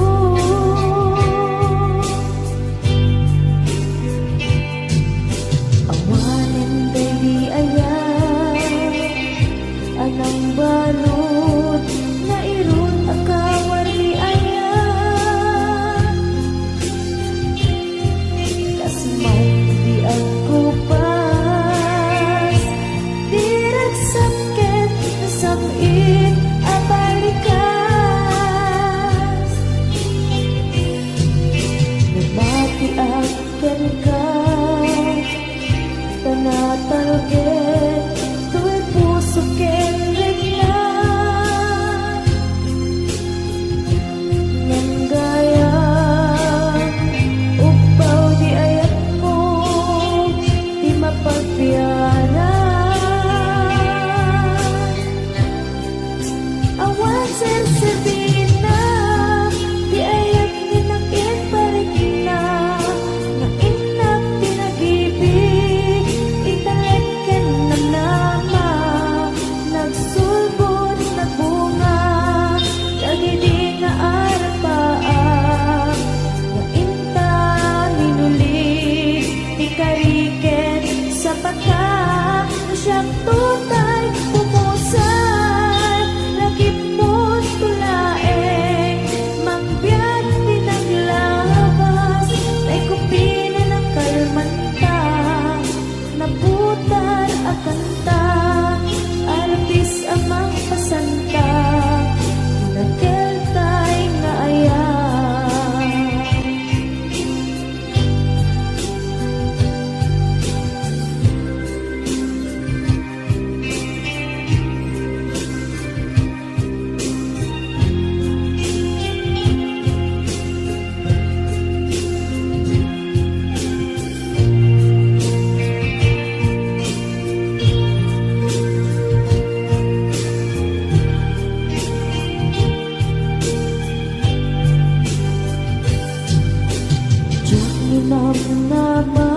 Ama,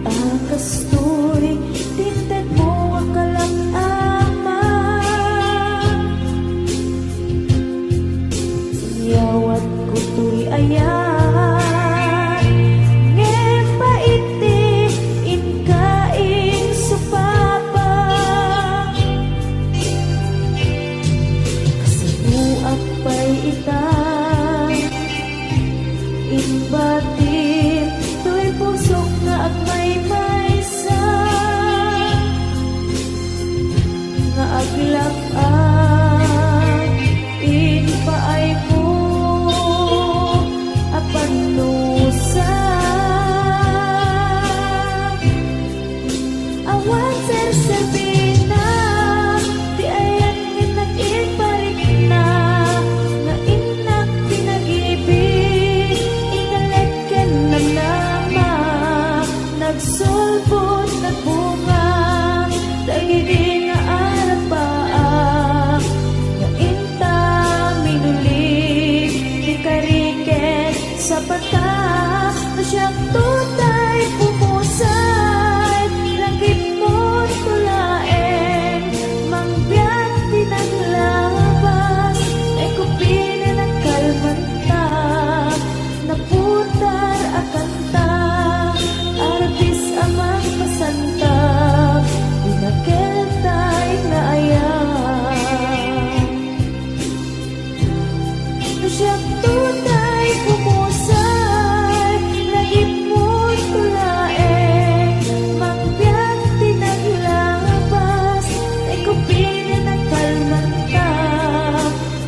a kastoy ti intedmo a kalak, Ama. Inyawatko toy ayat, ngem pait ti inka insupapa. Kasapuak pay ita, imbatim toy pusok nga agmaymaysa, nga aglap-ak impaaymo a pannusa. Awan serserbina ti ayat nga innak imparikna, nga innak pinag-ibig, intalek ken namnama, nagsulbod, nagbunga dagidi nga arapaak, nga inta minulik ti kari ken sapata. No siak toy pumusay, langipmo to laeng mangbiag ti naglabas, ay kupinen a kalmanta, naputar a kanta, arbis a mangpasanta, dinakel tay nga ayat. No siak toy pumusay, langipmo to laeng mangbiag ti naglabas, ay kupinen a kalmanta,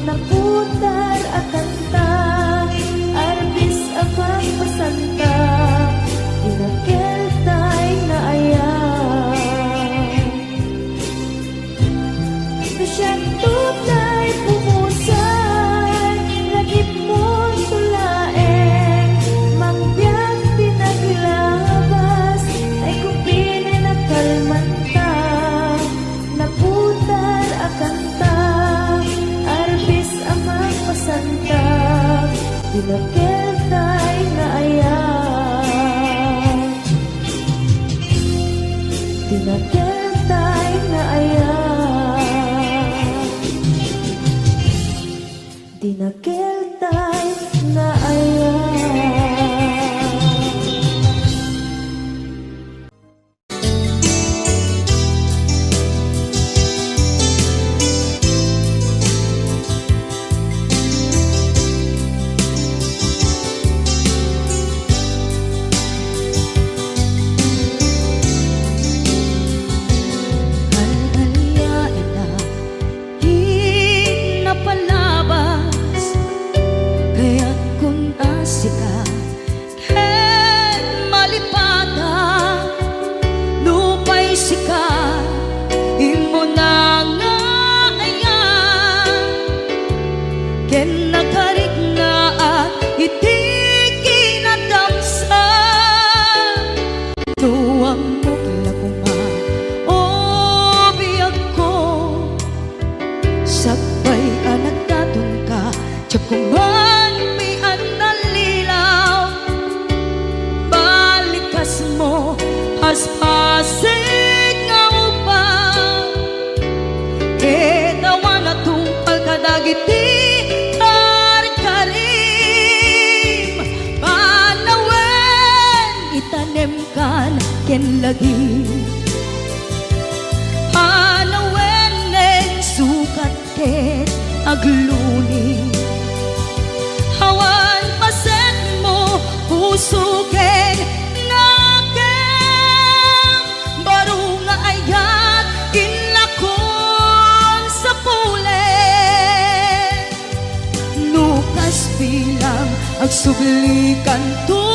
naputar a kanta, arbis a mangpasanta, dinakel tay nga ayat. No siak toy pumusay, langipmo to laeng mangbiag ti naglabas, ay kupinen a kalmanta, naputar a kanta, arbis a mangpasanta, dinakel tay nga ayat. Dinakel tay nga ayat. Dinakel tay nga ayat. Aldalia ita ti napalabas, kayat kun a sika ket malipatan, nupay sika, immuna nga ayat, ken nakariknaak iti kinadamsa. No ammok la koma, o biagko, sakbay a nagdatonka, diak koman pian nallilaw. Balikasmo, paspasig nga ubing, ket awan a tungpal kadagiti karkarim. Panawen, itanem kan ken lagi. Panawen, neng sukat ket agluni. Awan pasetmo, puso ken nakem. Baro nga ayat, inlakon sapulen. No kas bilang, agsublikanto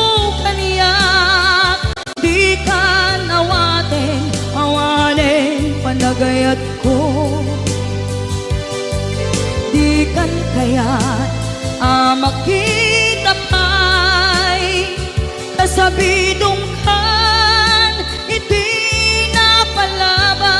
kaniak. Dikan awaten, awanen panagayatko. Dikan kayat a makita pay, kasabidongkan iti napalabas.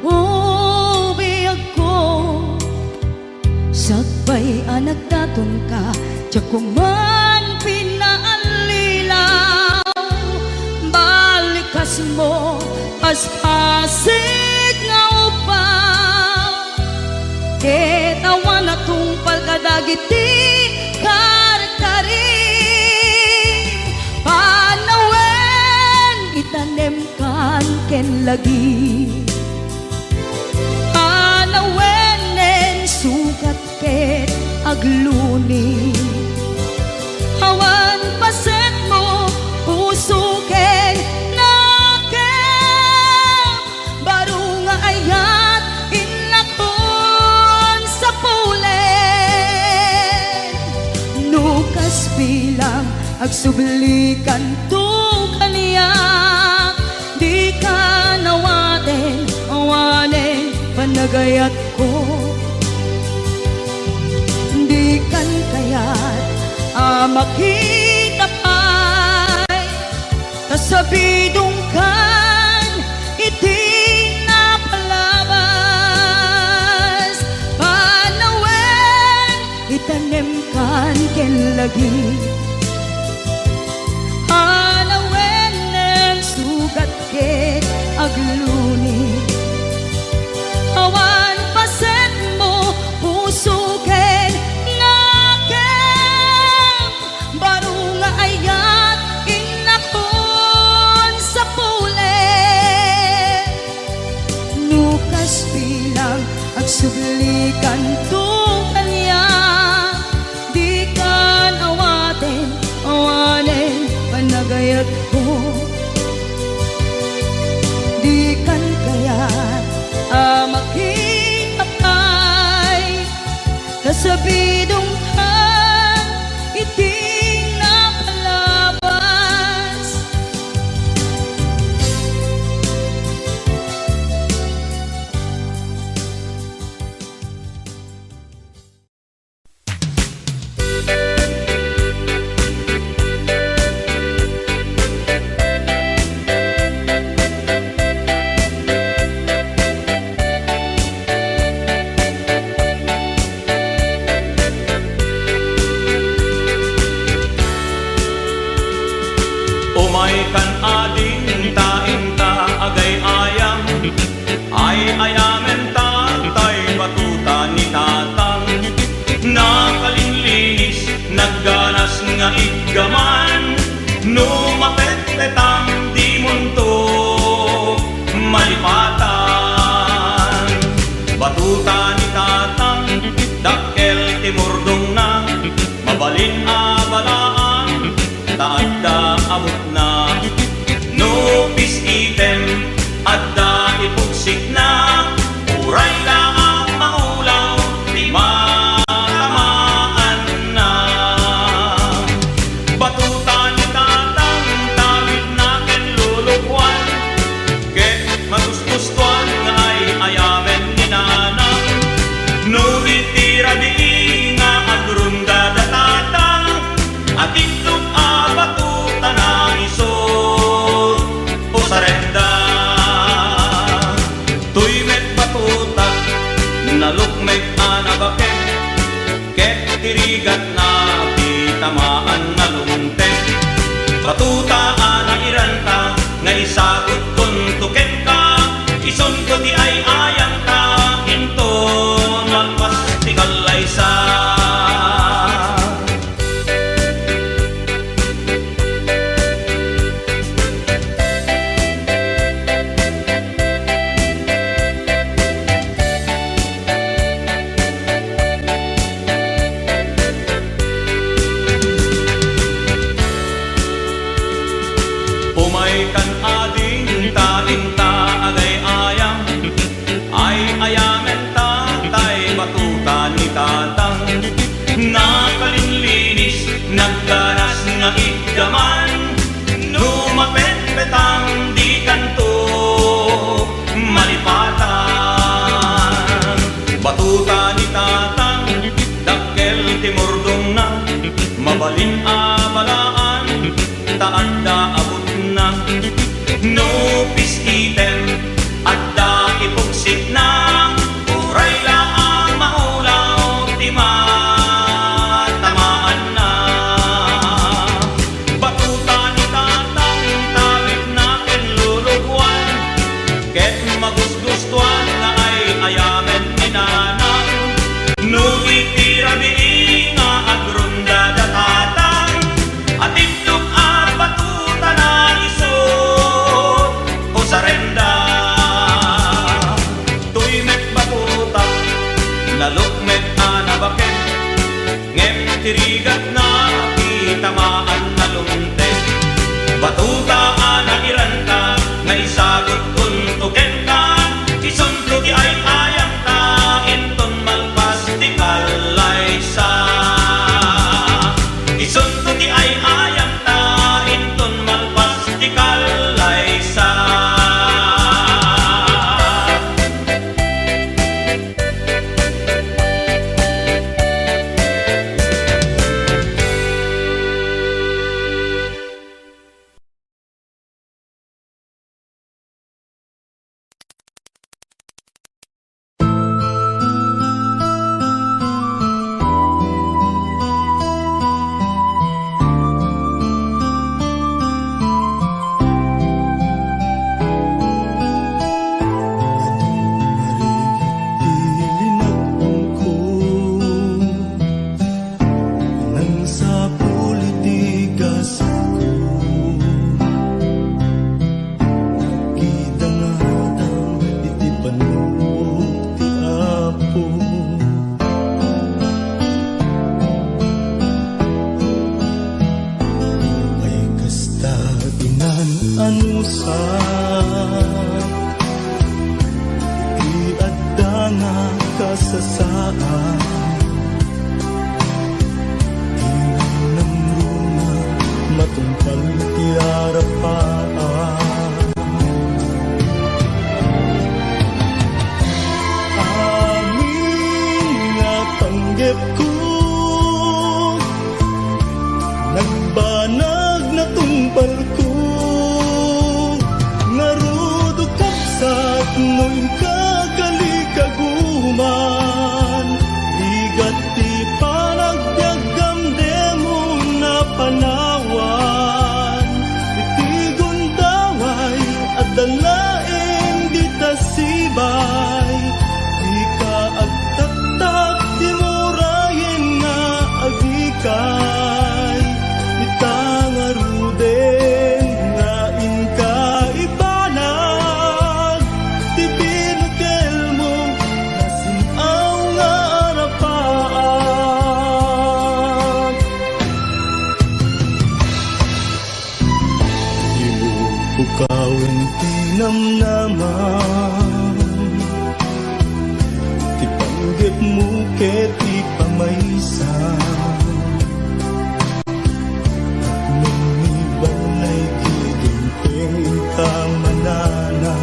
Mabiagko, sakbay a nagdatonka, diak man pinaallilaw. Balikasmo, paspasig nga ubbag, ket awan a tungpal kadagiti karkarim. Panawen, itanem kan ken lagi. Panawenen sugat ket agluni. Awan pasetmo, puso ken nakem. Baro nga ayat, innakon sapulen. No kas bilang, agsublikanto kaniak. Dikan awaten, awanen panagayatko. Dikan kayat a makita pay, ta sabidongkan iti napalabas. Panawen, itanemkan ken lagi. Panawenen sugat ket agluni. Awan pasetmo, puso ken nakem. Baro nga ayat, innakon sapulen. No kas bilang, agsublikanto kaniak. Dikan awaten, awanen panagayatko. Dikan kayat a makita pay, ta sabidongkan iti napalabas. Umay kan ading ta inta agay-ayam. Ay-ayamen ta tay batota ni Tatang. Nakalinlinis, nagganas nga iggaman. No mapetpetam, dimonto malipatan. Batota ni Tatang, dakkel ti murdongna. Mabalin a balaan, ta adda abutna. No pis-item, adda ipugsikna. Uray la a maulaw ti matamaanna. Batota ni Tatang, tawidna ken lulukuan. Ket magustustuan nga ay-ayamen ni Nanang. No di ti rabii nga agrunda da Tatang, a tiktok a batota na isu o sarenda. Toy met batota, nalukmek a nabaket. Ket ti rigatna ti tamaan nga lungtek. Batota a nairanta nga isagutkon to kenka, isunko ti ay-ayanta, inton malpas ti kallaysa. Umay kan ading ta inta agay-ayam, ay-ayamen ta tay batota ni Tatang. Nakalinlinis, nagganas nga iggaman, no mapetpetam dikanto malipatan. Batota ni Tatang, dakkel ti murdongna, mabalin a balaan, ta adda abutna. No pis-item, adda Ti rigatna, ti tamaan a lumtek. Batota a nairanta, nga isagut kunto kenka. Isunto ti ay-ayamta, inton malpas ti kallaysa. Isunto ti ay-ayamta, inton malpas ti kallaysa. Adu marin ti linagdongko, nangsapul iti gasatko. Nakita nga adal iti pannuot ti Apo. Ay kasta, inan-anusan ti adda nga kasasaan. Ti nangruna matungpal ti arapaan. Amin nga panggepko, nagbanag natungpalko, ngarud, o kabsat, no inka kalikaguman, rigat ti panagbiagam, dimon a panawan. Iti gundaway, adda laeng dita sibay, dika agtaktak, dimo rayen nga agikay. Ita ngaruden nga inka ibanag, ti binukelmo, nasin-aw nga arapaan. Dimo pukawen ti namnamam, ti panggepmo ket ti pamaysa. Tapno ni balay kidin ken kamanana.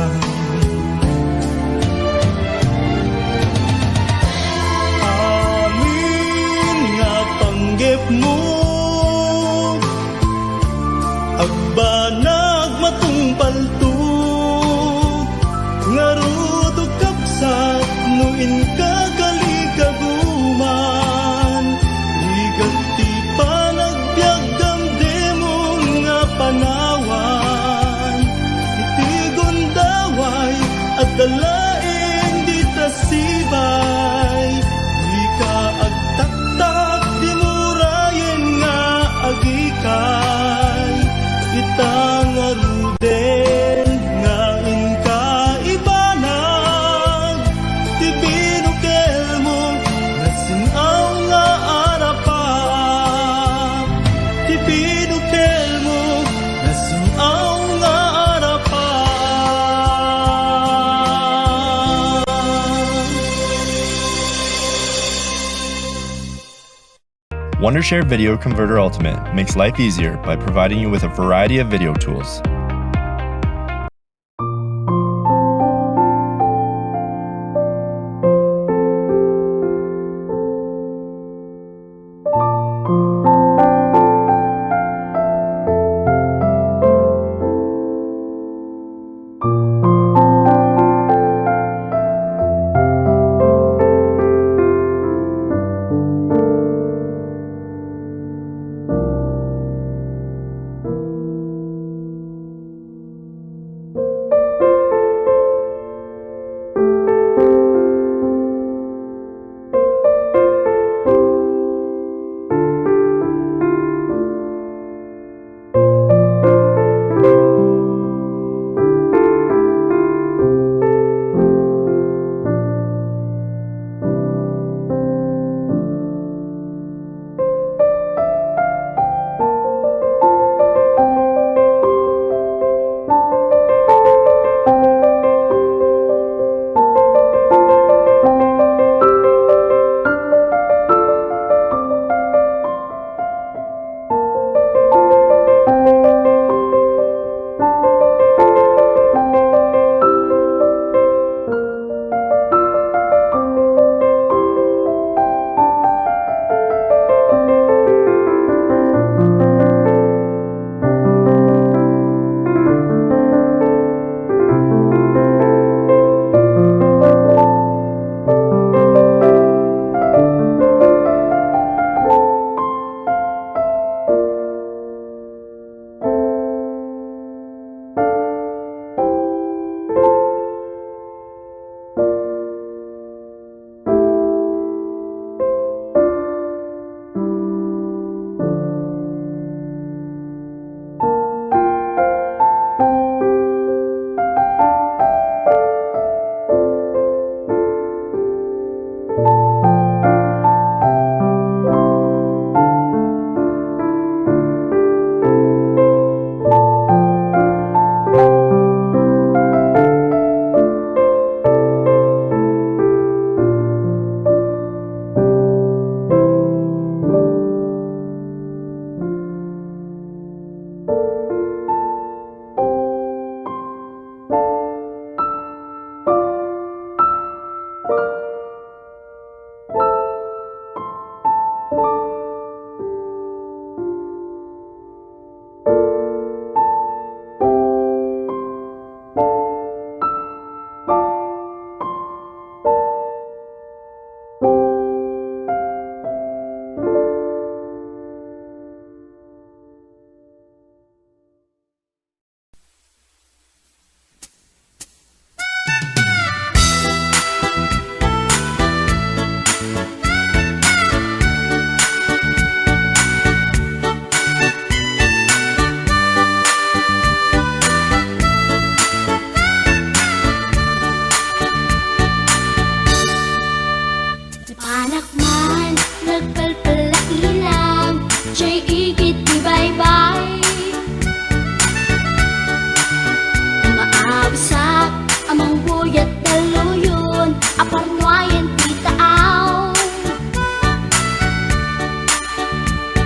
Amin nga panggepmo, agbanag matungpalto, ngarud, o kabsat, no inka kalikaguman, rigat ti panagbiagam, dimon nga panawan. Iti gundaway, adda laeng dita sibay, dika agtaktak, dimo rayen nga agikay. Ita ngaruden nga inka ibanag, ti binukelmo, nasin-aw nga arapaan. Ti binukelmo, nasin-aw nga arapaan. Wondershare Video Converter Ultimate makes life easier by providing you with a variety of video tools.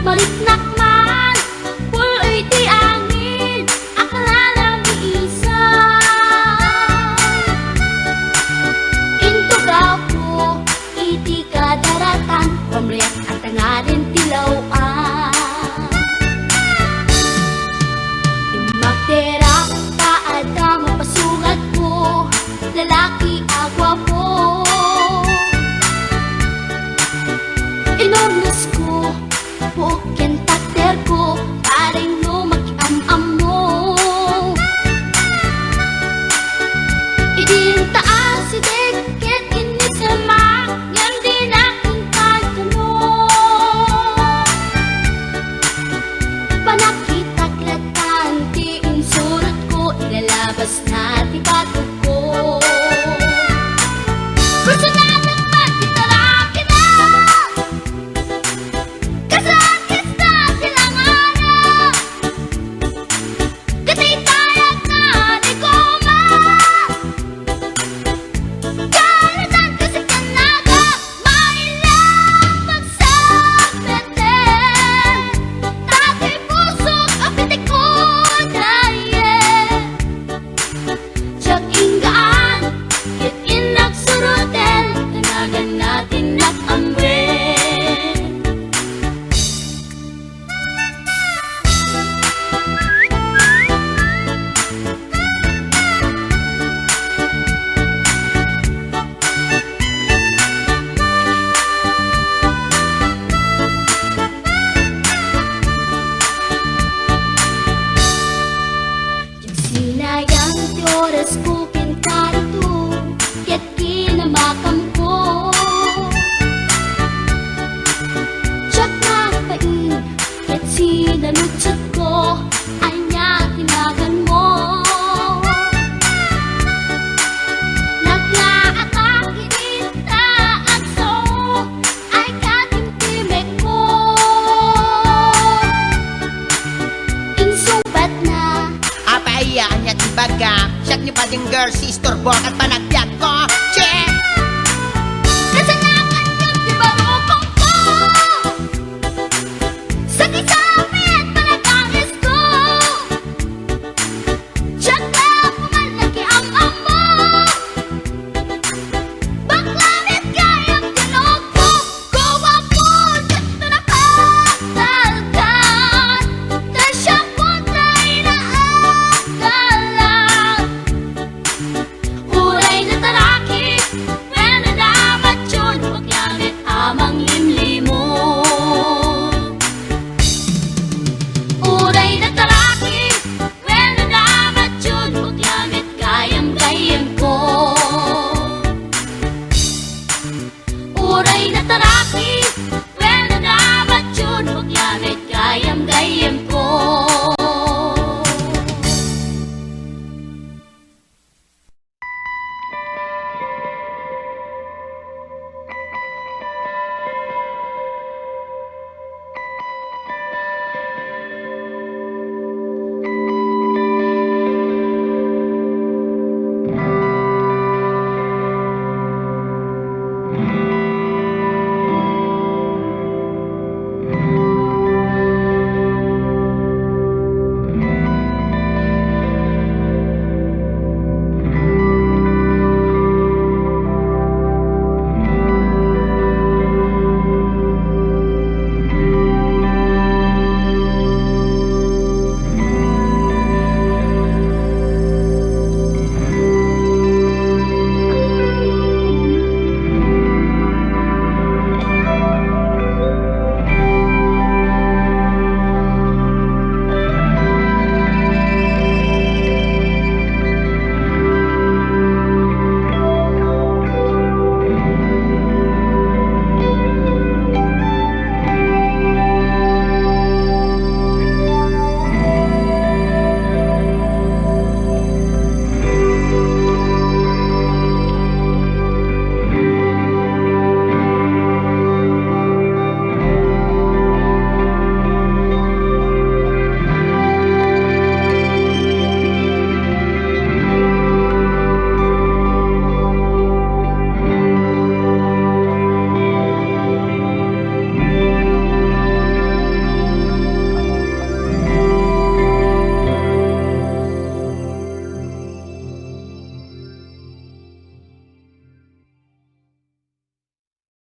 Mariknak man, puloy ti angin, aklanam ni isa. Intugaw ko iti kadaratan, pamriak at tangarin ti law-an. Magterak ta adda mapasungat ko, lalaki a guapo. Inurnos ko, buok ken takder ko, pareng no makiam-ammo. Idin ta asideg ket innisemak, ngem dinak inkadkano. Panakitak latan ti insurot ko, ilalabas na ti batok ko. Personal man ti tarakina. Kasakit sa silangana. Kataytayag na ni Goma. Kalatan kasi kanaga. Mailang magsabete. Tatay pusok ang pitik ko. Dahil Diak inggaan, ket innak suroten, tanagan na ti innak amwen. Diak sinayang ti oras ko ken karito, ket kinamakamko. Diak nagpain, ket sinaludsodko, ania ti naganmo? Nagngaatak idi ta agsao, ay katimtimekko. Insungbatna. Apay, ania ti bagam? Siak ni Bading Girl, si istorbo ket panagbiagko.